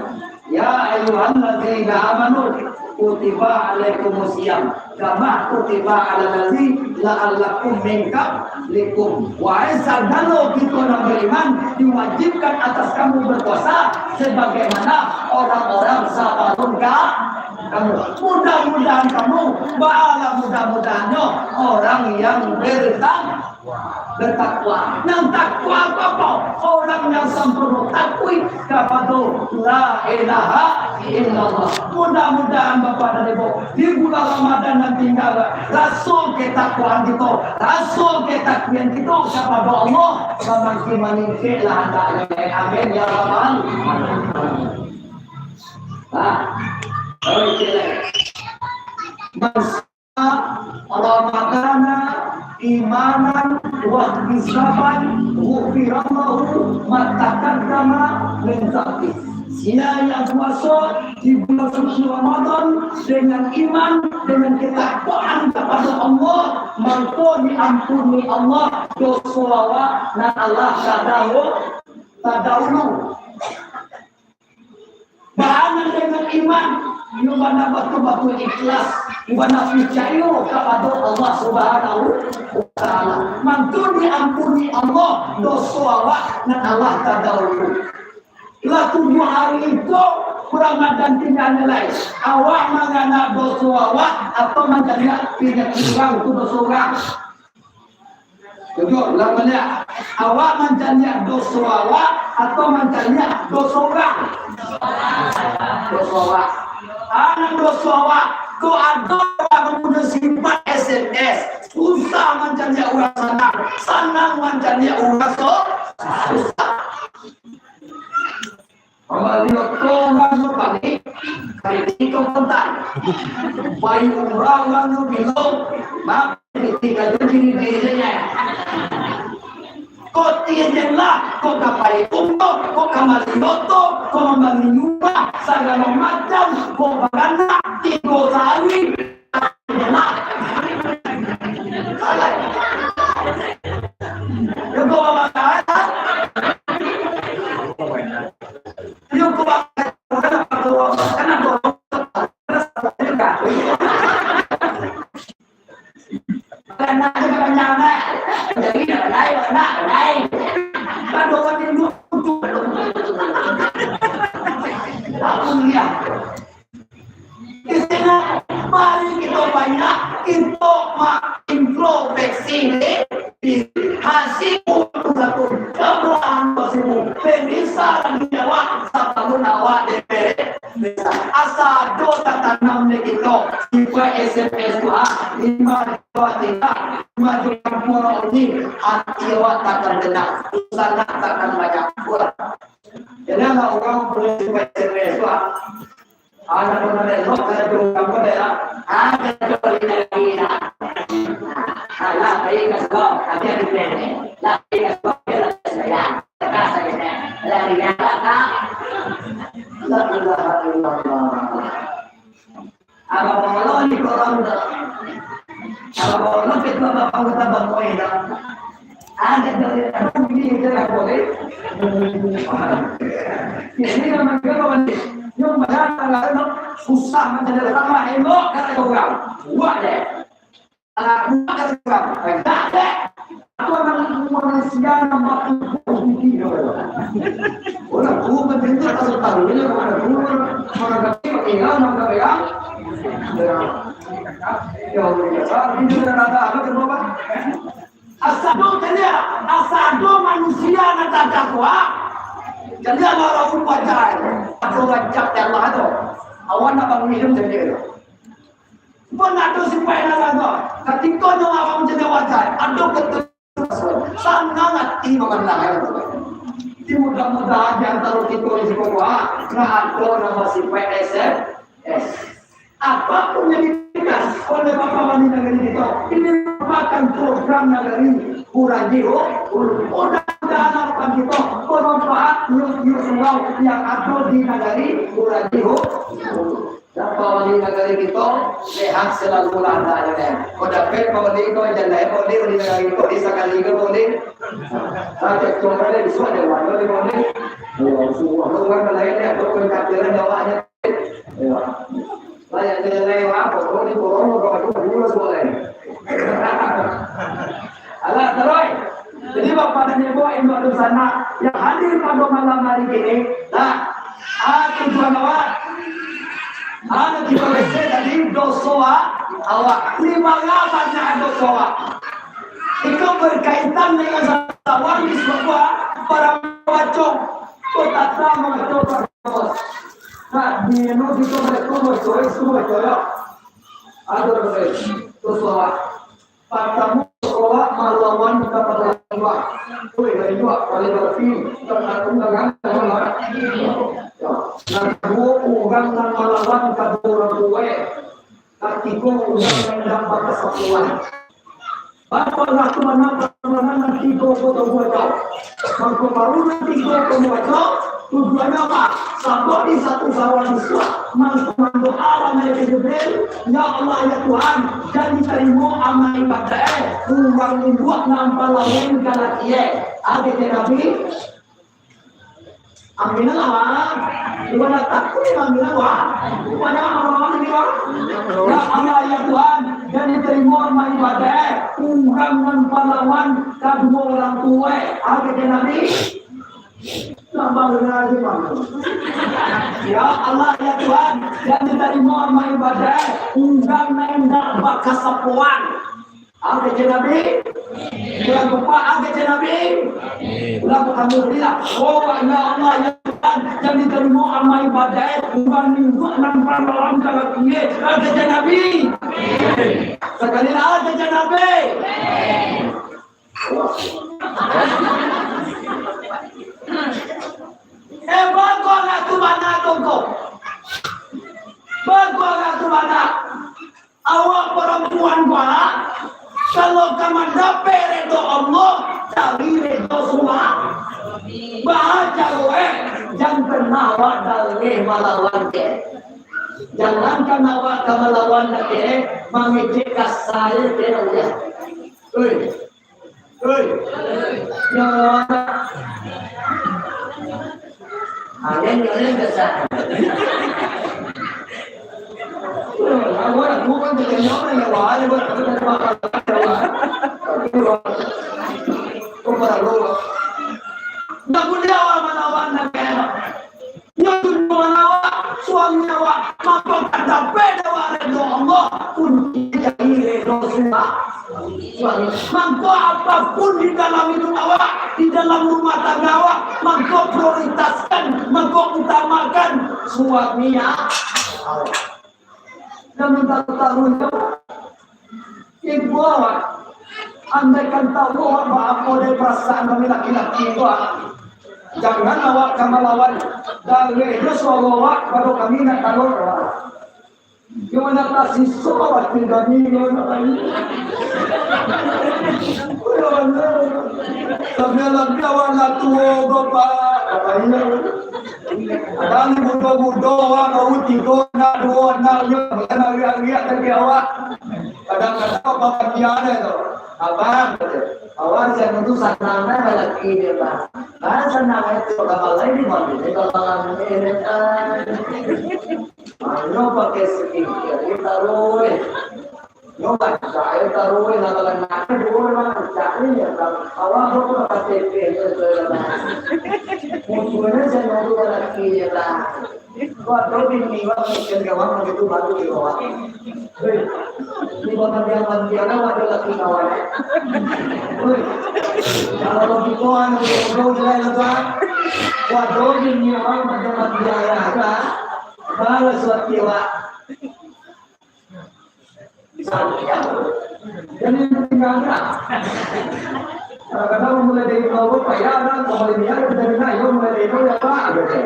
Ya ayyuhalladzina amanu, kutiba alaikumus siyam, kama kutiba alal ladzina la'allakum min qablikum. Wahai sagalo kito nan bariman, diwajibkan atas kamu berpuasa, sebagaimana orang-orang sabalun ka-, kamu. Mudah-mudahan kamu, baalah mudah-mudahannyo, orang yang bertang-, Bertakwa. Nan takwa tu apo? Orang yang sampurno takuik kapado la ilaha illallah. Mudah-mudahan Bapak dan Ibu, di bulan Ramadan nan tingga, raso ketakwaan kito, raso ketakuian kito kapado Allah samakin maningkek lah andaknyo. Amin, ya Rabbal alamin. Nah, oke. Ramadana imanan wahtisaban, ghufira lahu ma taqaddama min dzanbih. Sia yang puaso di bulan suci Ramadan dengan iman, dengan ketakwaan kapado Allah, mangko diampuni Allah doso awak nan alah tadahu-, tadaulu. Baanan dengan iman, iyo bana batul-batul ikhlas, iyo bana picayo kapado Allah Subhanahu wa Ta'ala. Mangko diampuni Allah doso awak nan alah tadaulu. Lah tujuah hari itu, Ramadan tingga lai. Awak mangana doso awak atau mancaliak panyakik urang tu doso urang? Jujur, ulang baliak. Awak mancaliak doso awak atau mancaliak doso urang? Doso awak. Anak doso awak, kok ado urang mampunyoi sifat S M S, susah mancaliak urang sanang, sanang mancaliak urang so-, susah. Mambali oto urang nyo panik, panik iko kontan. Pai umrah urang nyo bingung, mak, panik iko jadi dirinya. Kok tiadlah, kok ka pai umrah, kok ka mambali oto, kok mambali rumah, sagalo macam, kok baranak, tigo sahari. Di siko, mari kito banyak, kito ma-, introspeksi diri. Hasibu anfusakum qabla an tuhasabu. Periksa diri awak sabalun awak diperiksa. Asa ado tatanam di kito, sifat S M S tu, ha, lima juta tiga, lima juta murah ini, hati awak takkan tenang, sanak takkan banyak. Jadi, alah urang buliah sifat S M S tu, ha. Anak urang elok, karajo urang ko dek, ah. Ah, karajo lari-lari lah. Alah, pai ka surau, tapi ado plan ni. Lah, pai ka surau, pai lah, lah, lah, lah, lah, lah. La ilaha illallah. Apa bolo ni korang tu? Apa bolo kita bapak kita bangkoi tu? Ada dari Jadi, namanya apa ni? Yang banyak, susah macam mana, tambah elok, kata orang. Buat deh. Anak buah dari orang. Enggak, dek. Aku anak manusia nan batubuah tinggi, kata. Orang tua mendengar, tahu-tahu, dia orang tua, orang kecil, orang kecil, orang kecil. Ya Allah, ya Allah, ini sudah rata, apa tu, Bapak? Asa ado, jadi, asa ado manusia nan tatakwa. Jadi, Allah, Allah pun wajar. Atau wajar, ya Allah, tu. Awak nak bangun hidup jadi. Pun ado sipaik nan rago. Katiko nyo awak manjadi wajar, ado ketegasan, sanang ati mamandang. Jadi mudah-mudahan di antaro kito di siko tu, ah, nan ado nan basipaik S M S. Apapun yang diberikan oleh Bapak Wali Nagari kito, ini merupakan program nagari Buranji Hulu. Mudah-mudahan harapan kito bermanfaat, yuk, yuk, surau yang ado di nagari Buranji Hulu. Bapak Wali Nagari kito, sehat selalu lah, dah, ya. Kau dapet Pak Wali, kau jalan, Pak Wali, Wali Nagari kito, di sakali ke, Pak Wali? Rakyat kito, Pak Wali, bisuak ada, Pak Wali, Pak Wali. Ya, suruh orang lain, ya, kau pencapaian jawabnya. Ya. Lah, ya, jalan lain, apa? Kau di korong, kau di korong, kau di korong. Alah, taruih. Jadi, Bapak dan Ibu, Ibu Abdul Sana yang hadir pada malam hari ini, nah, ah, tujuan awak, ah, kita rese tadi doso awak, lima banyak doso awak. Itu berkaitan dengan sawang di sebuah para pembaco, berkata membaco. Nah, di anu kita baca, baca, baca, ya. Ada doso awak. Partamo, awak malawan kapado Allah. Oi, lah, iyo, paling berarti, tergantung dengan Allah. Nah, duo urang nan malawan ka duo urang tuo. Katigo, urang nan indak bakasapuan. Bapak lah tu mana, mana nan tigo ko tabuat tau. Mangko baru nan tigo ko tabuat tau. Tujuannyo apo? Sabab di satu sawah bisuak, mangko mandoa Malaikat Jibril, "Ya Allah, ya Tuhan, jan ditarimo amal ibadah urang induak nan pahlawan ka laki e." Apo kecek Nabi? Amin lah. Ibadah takut ni, amin lah. Banyak amal-amal ni, Bang. Ya Allah, ya Tuhan, jan ditarimo amal ibadah urang nan pahlawan ka duo urang tuo. Apo kecek Nabi? Tambah lagi, Bang. Ya Allah, ya Tuhan, jan ditarimo amal ibadah urang nan indak bakasapuan. Apo kecek Nabi? Urang tuo, apo kecek Nabi? Amin. Urang tuo, alhamdulillah. Oh, ya Allah, ya Tuhan, jan ditarimo amal ibadah urang induak nan pahlawan ka laki e. Apo kecek Nabi? Amin. Sakali lah, apo kecek Nabi? Amin. Eh, bagus lah tu bana tu ko. Bagus lah tu bana. Awak parampuan ko, kalau ka mandapek redo Allah, cari redo suami. Baa caro e, jan pernah awak daleh malawan e. Jangankan awak ka malawan e, mangecek kasa e, oi. Oi. Yo. Angin, angin besar. Awak bukan terkenal, ya, wah, ya, wah, ya, wah. Kau pada lu. Ndak buliah awak malawan e. Yo, tujuan awak, suami awak, mangko ka dapek awak redo Allah, kunci dari redo suami. Mangko apapun di dalam hidup awak, di dalam rumah tangga awak, mangko prioritaskan, mangko utamakan suami awak. Jan minta tahu, ibu awak. Andaikan tahu awak baapo dek perasaan kami laki-laki ko, ah. Jangan awak ka malawan. Daleh jo suaro awak, baru kami nak tahu. Gimana tak sisok awak tinggal ni, gimana tak ini? Tapi lagi awak nak tua, Bapak. Katanya. Ado ni mudo-mudo, awak baru tigo anak, duo anak, yo, bukan ariak-ariak lagi awak. Kadang-kadang apa bagian tu? Abang, kata. Awak di sinan tu sanang, eh, balaki, yo, Pak. Ah, sanang itu, kalau lain di mana? Di dalam, eh, eh. Ah, nyo pakai skincare, taruih. Nyo baca, eh, taruih, lah, kalau nak, dua orang, cari, yo, Pak. Awak tu K T P, yo, Pak. Musuhnya sanang tu balaki, yo, Pak. Waduh, bini wak, mungkin kawan begitu baru di bawah. Hei, di bawah dia mandiang, waduh, laki kawan. Hei, kalau begitu, anu, jodoh jelek lah, Tuan. Waduh, bini wak, macam mandiang, ya, Tuan. Baru suatu, Wak. Jadi, tinggal, Tuan. Kadang-kadang mulai dari bawah, payah, Tuan. Kalau dia, kita dengar, yo, mulai dari bawah, ya, Pak, gitu.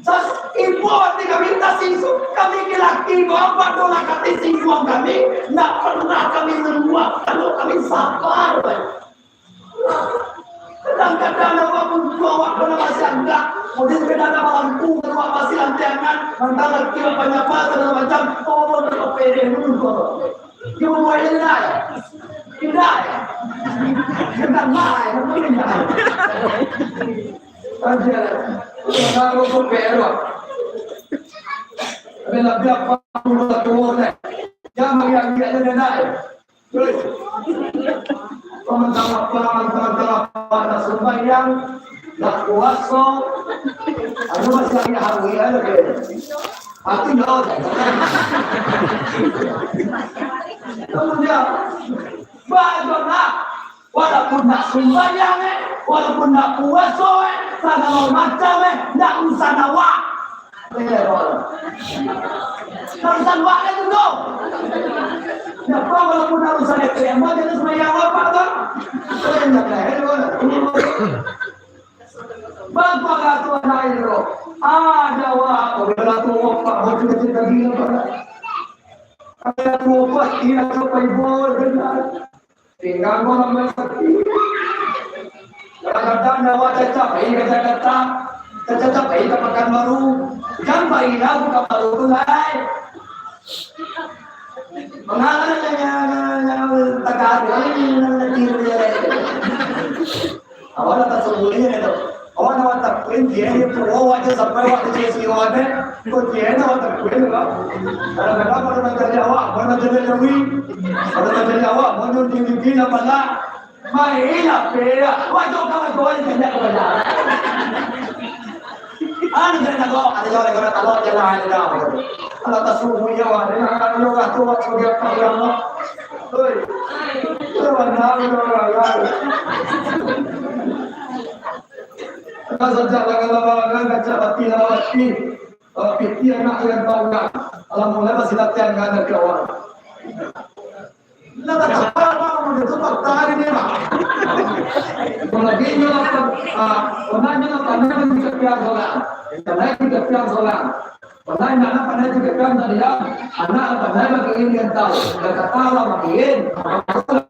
Sas-, ibo ati kami tasingguang, kami laki-laki, bapak dola kami singguang kami, ndak pernah kami meluak, kalau kami sabar. Kadang-kadang awak muncul, awak pernah masih agak, kemudian kadang malampu, awak masih lantiangan, mantap laki, apa nyapa, segala macam, oh, berapa pede dulu, dia membuat ini, tidak, tidak, tidak, tidak, tidak. Aja, kalau tu perlu. Tapi lah, biar apa pun lah, tu orang. Jangan bagi-bagi aja, dia nak. Terus. Kau mentang apa, mentang apa, nak sembahyang, nak puasa, ada masih lagi hari, ada ke? Hati dah. Kemudian, baiklah. Walaupun nak sumbayang, eh, walaupun nak puaso, eh, sagalo macam, eh, ndak urusan awak. Eh, wala-, ndak urusan awak, eh, tu, tu. Napa walaupun ndak urusan, eh, eh, ambo jadi sumbayang awak, Pak, tu? Eh, ndak, eh, wala-, Bapak tu anak itu. Ada awak, kalau tu awak, Pak, baca-baca tadi, Pak. Ada tu awak, iya, sampai bawah, benar. Tinggal malam sakit. Kadang-kadang awak cacap pai ka Jakarta, cacap pai ka Pakanbaru. Jan pai lah ka Pakanbaru tu, lai. Mangalah nyo, nyo, tagak tu, lai, nyo, nyo, nyo, nyo. Awak lah tasumbuih tu. Awak nak takuik, dia, dia tu, oh, awak tu sampai awak tu jadi siwa deh. Kok dia nak awak takuik tu, Pak? Kadang-kadang baru nak jadi awak, baru nak jadi Nawi. Baru nak jadi awak, baru nak jadi Nabi, nak balak. Main lah, perak. Awak tu kawan-kawan yang banyak kepada. Ah, ni jangan takut. Ada jawab, ada takut, jangan, ada jawab. Kalau tasumbuih, awak, dia nak, dia nak tu, awak sebagai apa, ya Allah. Oi. Itu mana, ya Allah, ya Allah. Kau saja lah, kalau orang kacau hati, lah hati. Kalau piti anak yang tahu, kan. Kalau mulai masih latihan, kan, ada kawan. Lah, tak apa, Bang, udah tu, Bang, tarik dia, Bang. Kalau dia nyolok, ah, pernah nyolok, pernah juga piang solang. Pernah juga piang solang. Pernah anak pernah juga piang tadi, ya. Anak pernah bagiin yang tahu. Dia kata lah bagiin,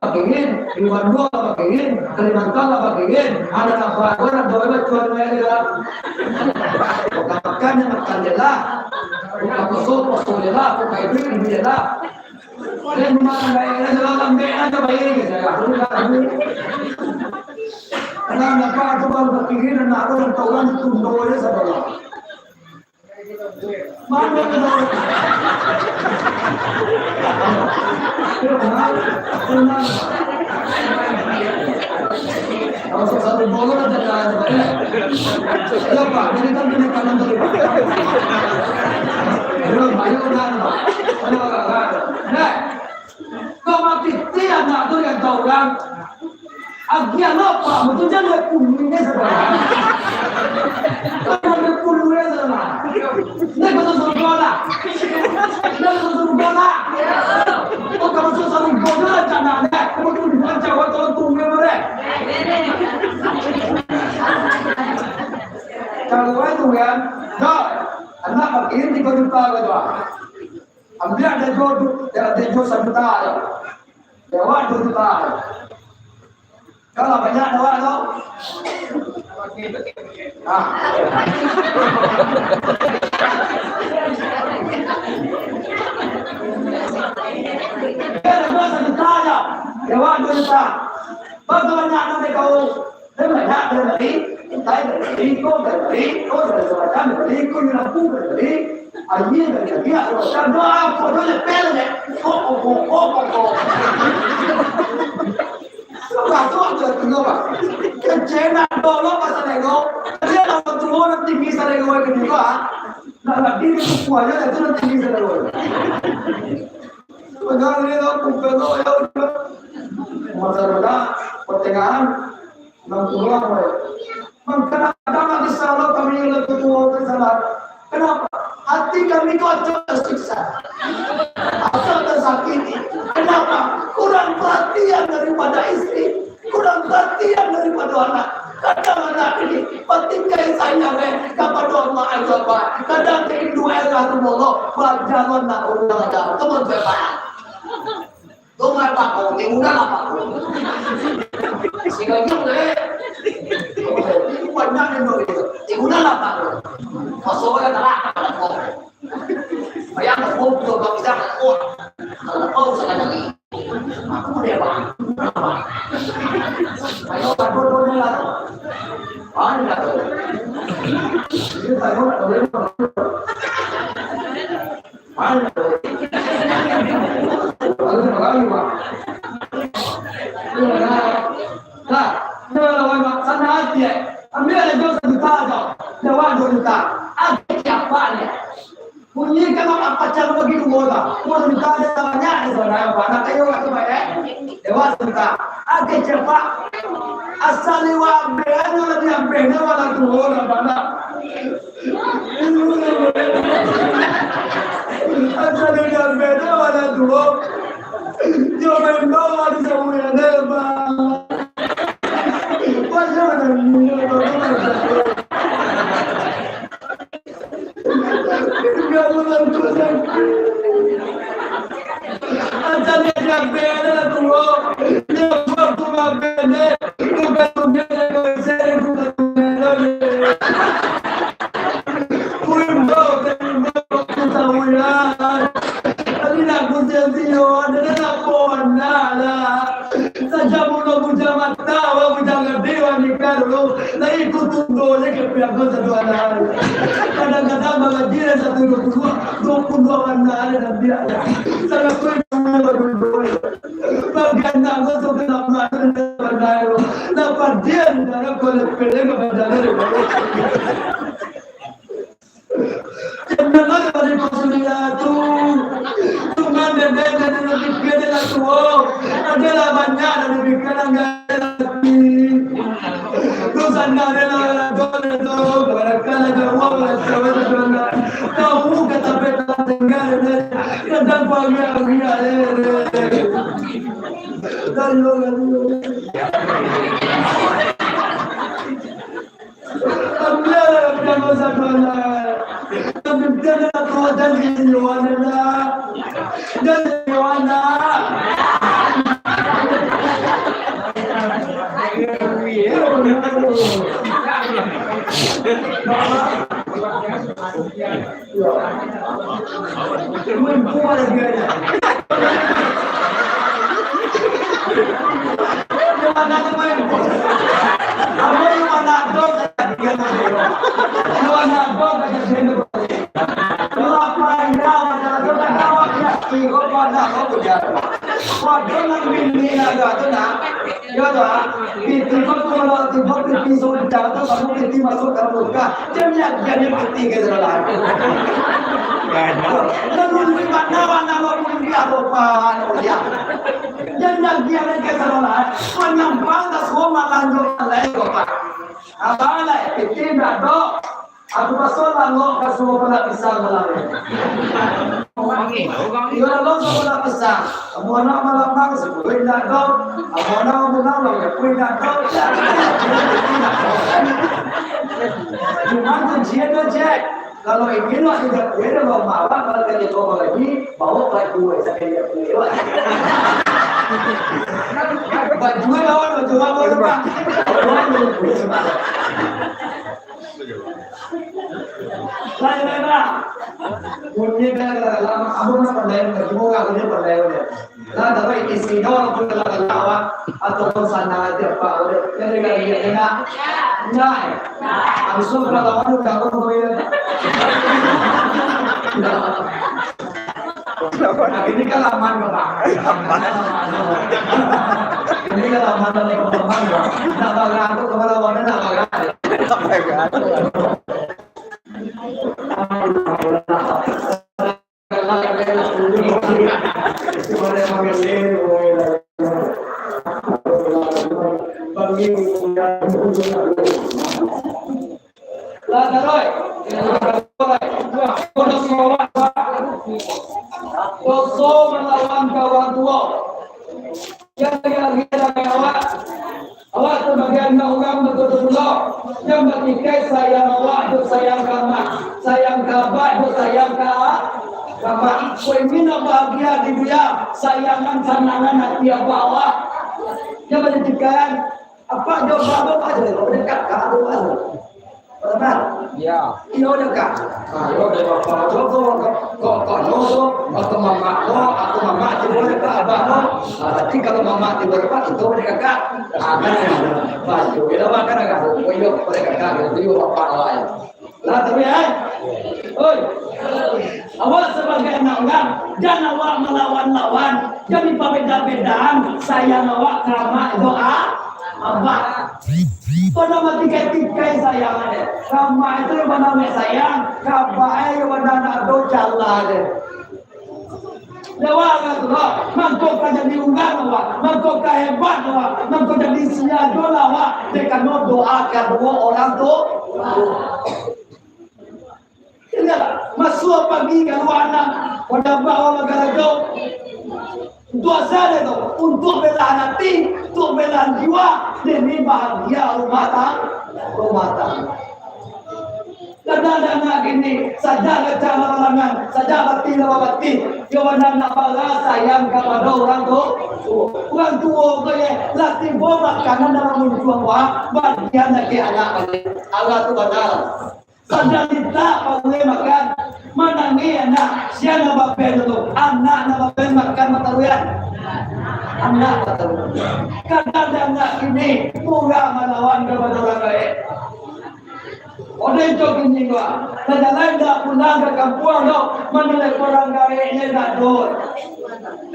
bagiin, di Bandung lah bagiin, Kalimantan lah bagiin. Ada apa? Orang boleh cuan main di dalam. Bukan makan, yang makan dia lah. Bukan kosong, kosong dia lah. Bukan itu, ini dia lah. Dia memang baik aja, lambek aja baik aja. Karena nampak tu baru pikirin anak tu, orang tahu kan, tundo aja sabar. Mana yang tahu? Dia benar, benar. Kalau satu bola aja dah ada, eh. Ya, Pak, ini kan kena kanan tadi, Pak. Belum, ayo, udah, Pak. Ayo, Pak, Pak. Nah, kau mati, tiada tu yang tahu, kan? Agiah lo, Pak, betul jangan lihat punggung ini sebelah. Jangan lihat punggung ini sebelah. Ini betul suruh bola. Ini betul suruh bola. Kau kalau suruh bola, jangan lihat. Kamu tuh dibaca, wah, kalau tunggu, ya, boleh. Kalau itu kan, dah, anak makin tiga juta gitu. Ambil ada jual, ada jual satu juta ya. Lewat dua juta. Kalau banyak lewat tu. Ah. Dia ada jual satu juta ya. Dewa duo juta. Bagaimana anak dek kau? Dia banyak dia beli, intai dia beli, iko dia beli, iko dia beli, macam dia beli, iko lampu dia beli, aia dia beli, apo macam doa, apo doa, lepel je. Kok, kok, kok, kok, kok, kok. Sudah tu aku dah tunggu, Pak. Kecenak dolo pasal ego. Dia lawan tuo nanti bisa ego ke juga. Nak lagi ni kuahnya itu nanti bisa ego. Sebenarnya aku kalau ya udah. Masalah pertengahan enam puluh an, weh. Mangkana kadang bisa lo kami lebih tua ke sana. Kenapa? Hati kami tu acok tersiksa. Acok tersakiti. Kenapa? Kurang perhatian daripada istri. Kurang perhatian daripada anak. Kadang anak ini, batingkai sayang, eh, kepada Allah Azza wa Jalla. Kadang rindu, eh, Rasulullah. Bajalan nak urang aja. Teman saya, Pak. Tu mah takut, timulah lah takut. Sigagang, eh. Banyak yang begitu. Timulah lah takut. Masalah neraka. Bayang, oh, tu bang, bisa, oh. Kalau kau salah lagi. Aku dia, Bang. Ayo, aduh, aduh, aduh, aduh. Ayo, aduh. Ini tak boleh, tak boleh. Nah, sana hati, eh. Ambil aja sajuta aja. Jawab dua juta. Ada siapa ni? Bunyi kan apa pacar bagi dua dah. Dua juta ada banyak di sana. Anak kayu waktu banyak. Dewa sajuta. Ada siapa? Asal lewat ambil aja lebih ambil ni malah dua orang banyak. Asa di jambe tu ada duo. Yo main bawa di samuya ne, Bang. Pasal ada duo, Bang. Enggak mengaku sakit. Asa di jambe tu ada duo. Yo waktu mabe ne, bukan tu dia yang saya bukan. Kuimbau, kuimbau, kuimbau, kuimbau. Tapi nak kucing sio, ada nak pohon nak lah. Saja mulo bujang mata, wah bujang gede, wah nikah dulu. Lai ku tunggu je ke pihak kau satu anak. Kadang-kadang bagaji dah satu dua puluh, dua puluh anak ada dan biar. Sangat kuimbau, kuimbau. Bagian nak masuk ke dalam mata dan pandai. Dapat dia di dalam kolek peleng kepada dia. Jangan ada pada kau sudah tu. Cuma dia dah jadi lebih kaya dia lah tuo. Adalah banyak dan lebih kaya dan gaya lagi. Tu sana dia lah, lah, tu, lah, tu. Barangkali ada uang, lah, tu, lah, tu, lah. Kau kata petak tinggal, lah. Kadang kau ambil, ambil, eh, eh. Dari orang tu. Yo tu, ah. Piti ko tu kalau tibo piti sudah tu, kamu piti masuk ke muka. Dia niat, dia niat piti ke dalam. Lalu di mana, mana lo pun dia apa, dia. Dia niat, dia niat ke dalam. Menyampang ke semua lanjut lain kau, Pak. Apa lah, piti dah dok. Aku pasal lah lo ka suo pala pisang malam ni. Iyo lah lo suo pala pisang. Kamu anak malam bang, sepuluh indak dok. Kamu anak malam bang, sepuluh indak dok. Cuma kuncian tu, Jack. Kalau ingin lo tidak kue, lo malam, kalau jadi kau lagi, bawa baju, eh, sampai dia kue. Baju, eh, lawan, baju apa, Bang? Lain, lain, lah. Bunyi kan, lama, abang nak pandai, cuma orang punya pandai, udah. Nah, tapi isi doang pun kalau ketawa ataupun sana aja, Pak. Udah, jadi kalau dia enak, nah, langsung kalau orang udah ngomong, ya. Nah, ini kan aman, Bapak. Aman. Ini kan aman, aman, aman, Bapak. Nah, Bapak, aku kemana-mana, nah, Bapak. Doso malawan ka urang tuo. Jan lagi-lagi awak. Awak sabagai anak urang batua-tua pulo, jan batikai sayang awak jo sayang ka amak, sayang ka abak jo sayang ka, ka amak. Kok ingin nak bahagia di dunia, sayangan sanangan ati abak awak. Jan batikai, apak jo abak tu aja, dekat ka tu aja. Paham? Ya. Iyo, dekat. Ah, iyo, dekat. Kok, kok, kok, kok, kok, no, kok, atau mamak, kok, atau mamak, tibo dekat, abah, kok. Ah, berarti kalau mamak tibo dekat, itu dekat. Ah, kan, baik, iyo, dah makan, kan. Oh, iyo, dekat, iyo, iyo, bapak awak, iyo. Lah, tapi, eh? Oi. Awak sabagai anak urang, jan awak malawan-lawan, jan dipabeda-bedaan sayang awak ka amak jo a-, abah. Pado batikai-tikai sayang ade. Ka amak itu nan bana sayang, ka abah e nan bana ndak ado jalan ade. Jawab ka tu lah, mangko ka jadi urang awak, mangko ka hebat awak, mangko jadi sia dolah awak, dek karano doa kaduo urang tu. Indak, masuak pagi kalua anak, pado bawa bagarajo. Untuak asa deh tu, untuak belahan ati, untuak belahan jiwa, demi bahagia rumah tang-, rumah tangga. Kadang-kadang anak kini, sajak kacang lah balangan, sajak batih lah babatih, iyo bana nak bara sayang kapado urang tu. Urang tuo ko ye, lah tibo makanan dalam muncuang wak, bagian lagi anak baliak. Allah tu bana. Sadang mintak paruik makan, manangih anak, sia nan bapen tu, anak nan bapen makan mataruihan. Anak mataruihan. Kadang-kadang anak kini murah malawan kapado urang gaek. Odeh tu kini ko, sajalan indak pulang ka kampuang tu, manelepon urang gaek nyo indak doh.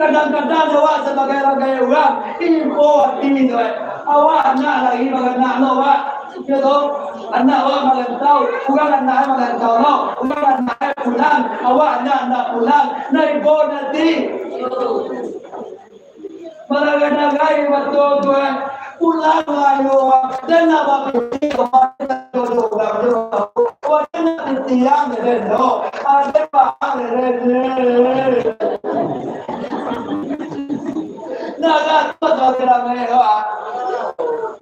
Kadang-kadang awak sabagai urang gaek urang, ibo ati tu, eh. Awak anak lai baranak lo, Pak. Yo toh? Anak awak marantau, urang anak marantau lo, urang anak pulang, awak anak ndak pulang, nah ibo ati. Mararagai batua tu, eh. Pulanglah yo, den nak bapitih, den nak pitih, den nak. Ado paham, den. Nah, lah, tu baru ramai, wah.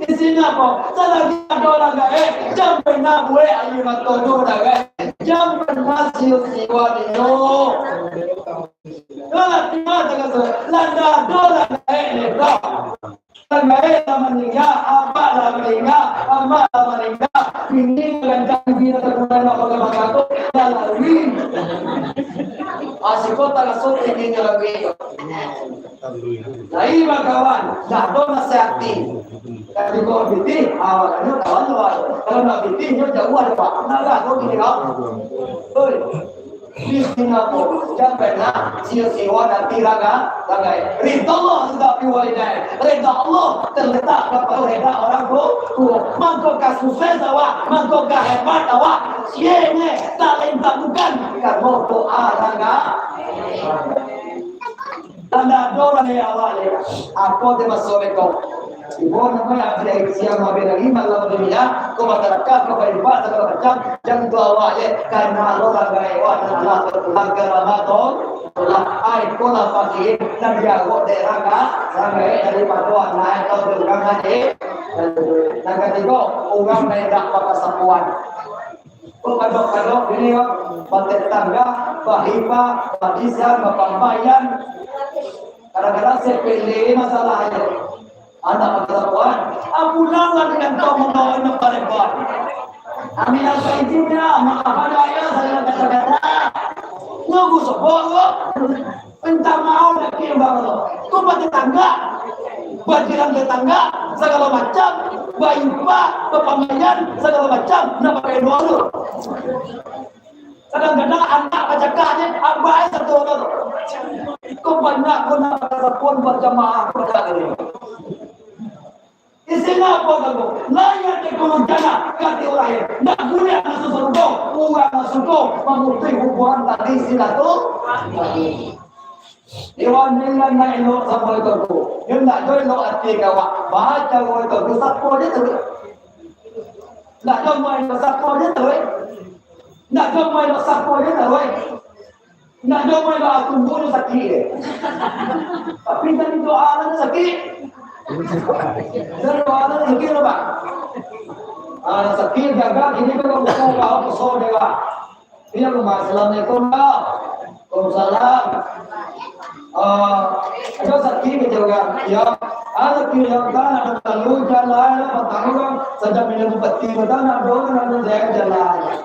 Di sini apa? Salagi ado urang gaek, jan pernah buek aia mato tu, urang gaek. Jan pernah sio-sio dinyo. Lah, lah, terima kasih. Lah, ndak ado lah, eh, eh, dah. Lah, eh, lah maningga, apak lah maningga, amak lah maningga. Bini lah gancang, bini lah takurai, nak pakai makato, lah lari. Ah, siko taraso tinginyo lagi. Lai bakawan, ndak ado nasihati. Tapi kok pitih, awalnyo kawan tu, kalau ndak pitih, nyo jauah, Pak. Nah, lah, kok gini, kau? Oi. Di Singapura, jan pernah sio-sio ati raga-, ragai. Ridha Allah sudah pi walidai. Ridha Allah terletak kapado ridha urang tu-, tuo. Mangko ka sukses awak, mangko ka hebat awak. Sia nyo, talenta bukan, karano doa raga-, Tanda doa ni awak ni. Ako ti maso beko. Ibo namo abih siang abih lagi malam dunia, ko masyarakat, ko baimbak sagalo macam, jan tu awak je, karano lo ragai awak nan lah terpulang ka Ramadan, lah ai ko lah pagi, nan diawak dek raga, ragai daripado anak tau di urang haji. Nan katigo, urang nan indak bakasapuan. Kok kadok-kadok ini, kok, batetangga, bahiba, badisan, bapambaian. Kadang-kadang sepele masalah aja. Anak batakuan, ah, pulanglah dengan kau membawa anak balebar. Amin apa izinnya, maaf ada ayah, saya kata-kata. Nunggu sebab, kok. Minta maaf lagi, Bang. tetangga, bajirang tetangga, sagalo macam, baipa, bapamaian, sagalo macam, nak pakai doa tu. Kadang-kadang anak bacakak je, abai satu orang. Kau banyak pun nak pakai sapon berjamaah, berjamaah. Isinyo apo kamu? Layak dikuluh jana kati urang. Nak buliah masuk sarugo, urang masuko mamutuih hubungan tali silaturahmi. Iwan nila nak elok samo itu tu. Yo nak jo elok ati ka awak. Baca awak itu tu sapo je tu. Nak jo main sapo je tu. Nak jo main sapo je tu. Indak doa lah, tunggu tu sakik je. Tapi tadi doa lah tu sakik. Dan doa lah tu sakik lah, Bang. Ah, sakik jaga kini kan buka usaha dewa. Dia rumah, "Assalamualaikum, Bang." "Waalaikumsalam." Ah, ada sakik ke jaga? Ya. Ada sakik yang tak ada, lalu jalan lah, patang orang. Saja minum peti, patang nak doa, nak doa, saya jalan.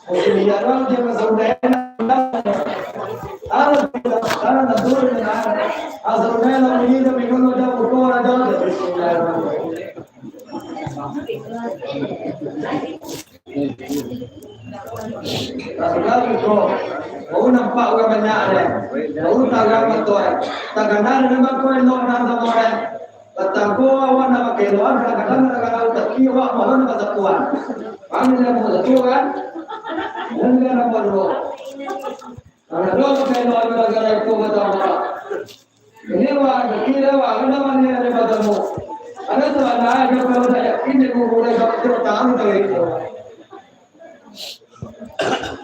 Nah, sudah tu, kau nampak urang banyak deh. Kau tarang betul. Tagana memang kau elok nan samo deh. Patang ko awak nak pakai luar, kadang-kadang gara-gara rezeki awak malu nak basakuan. Panggil yang nombor satu kan? Panggil yang nombor dua. Kalau dua pakai luar gara-gara itu kata awak. Ini awak rezeki dah awak, kena mana ada batamu. Ada tu anak aja kalau tak yakin dia guru dah tak tahu dari itu.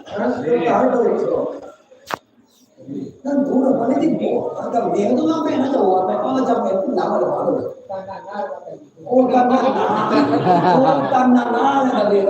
Harus tahu dari itu. Kan tu lah, paling tipu. Agak dia tu sampai nak jawab, apa macam itu, nama dia baru. Oh, kan nana. Oh, kan nana, yang tadi.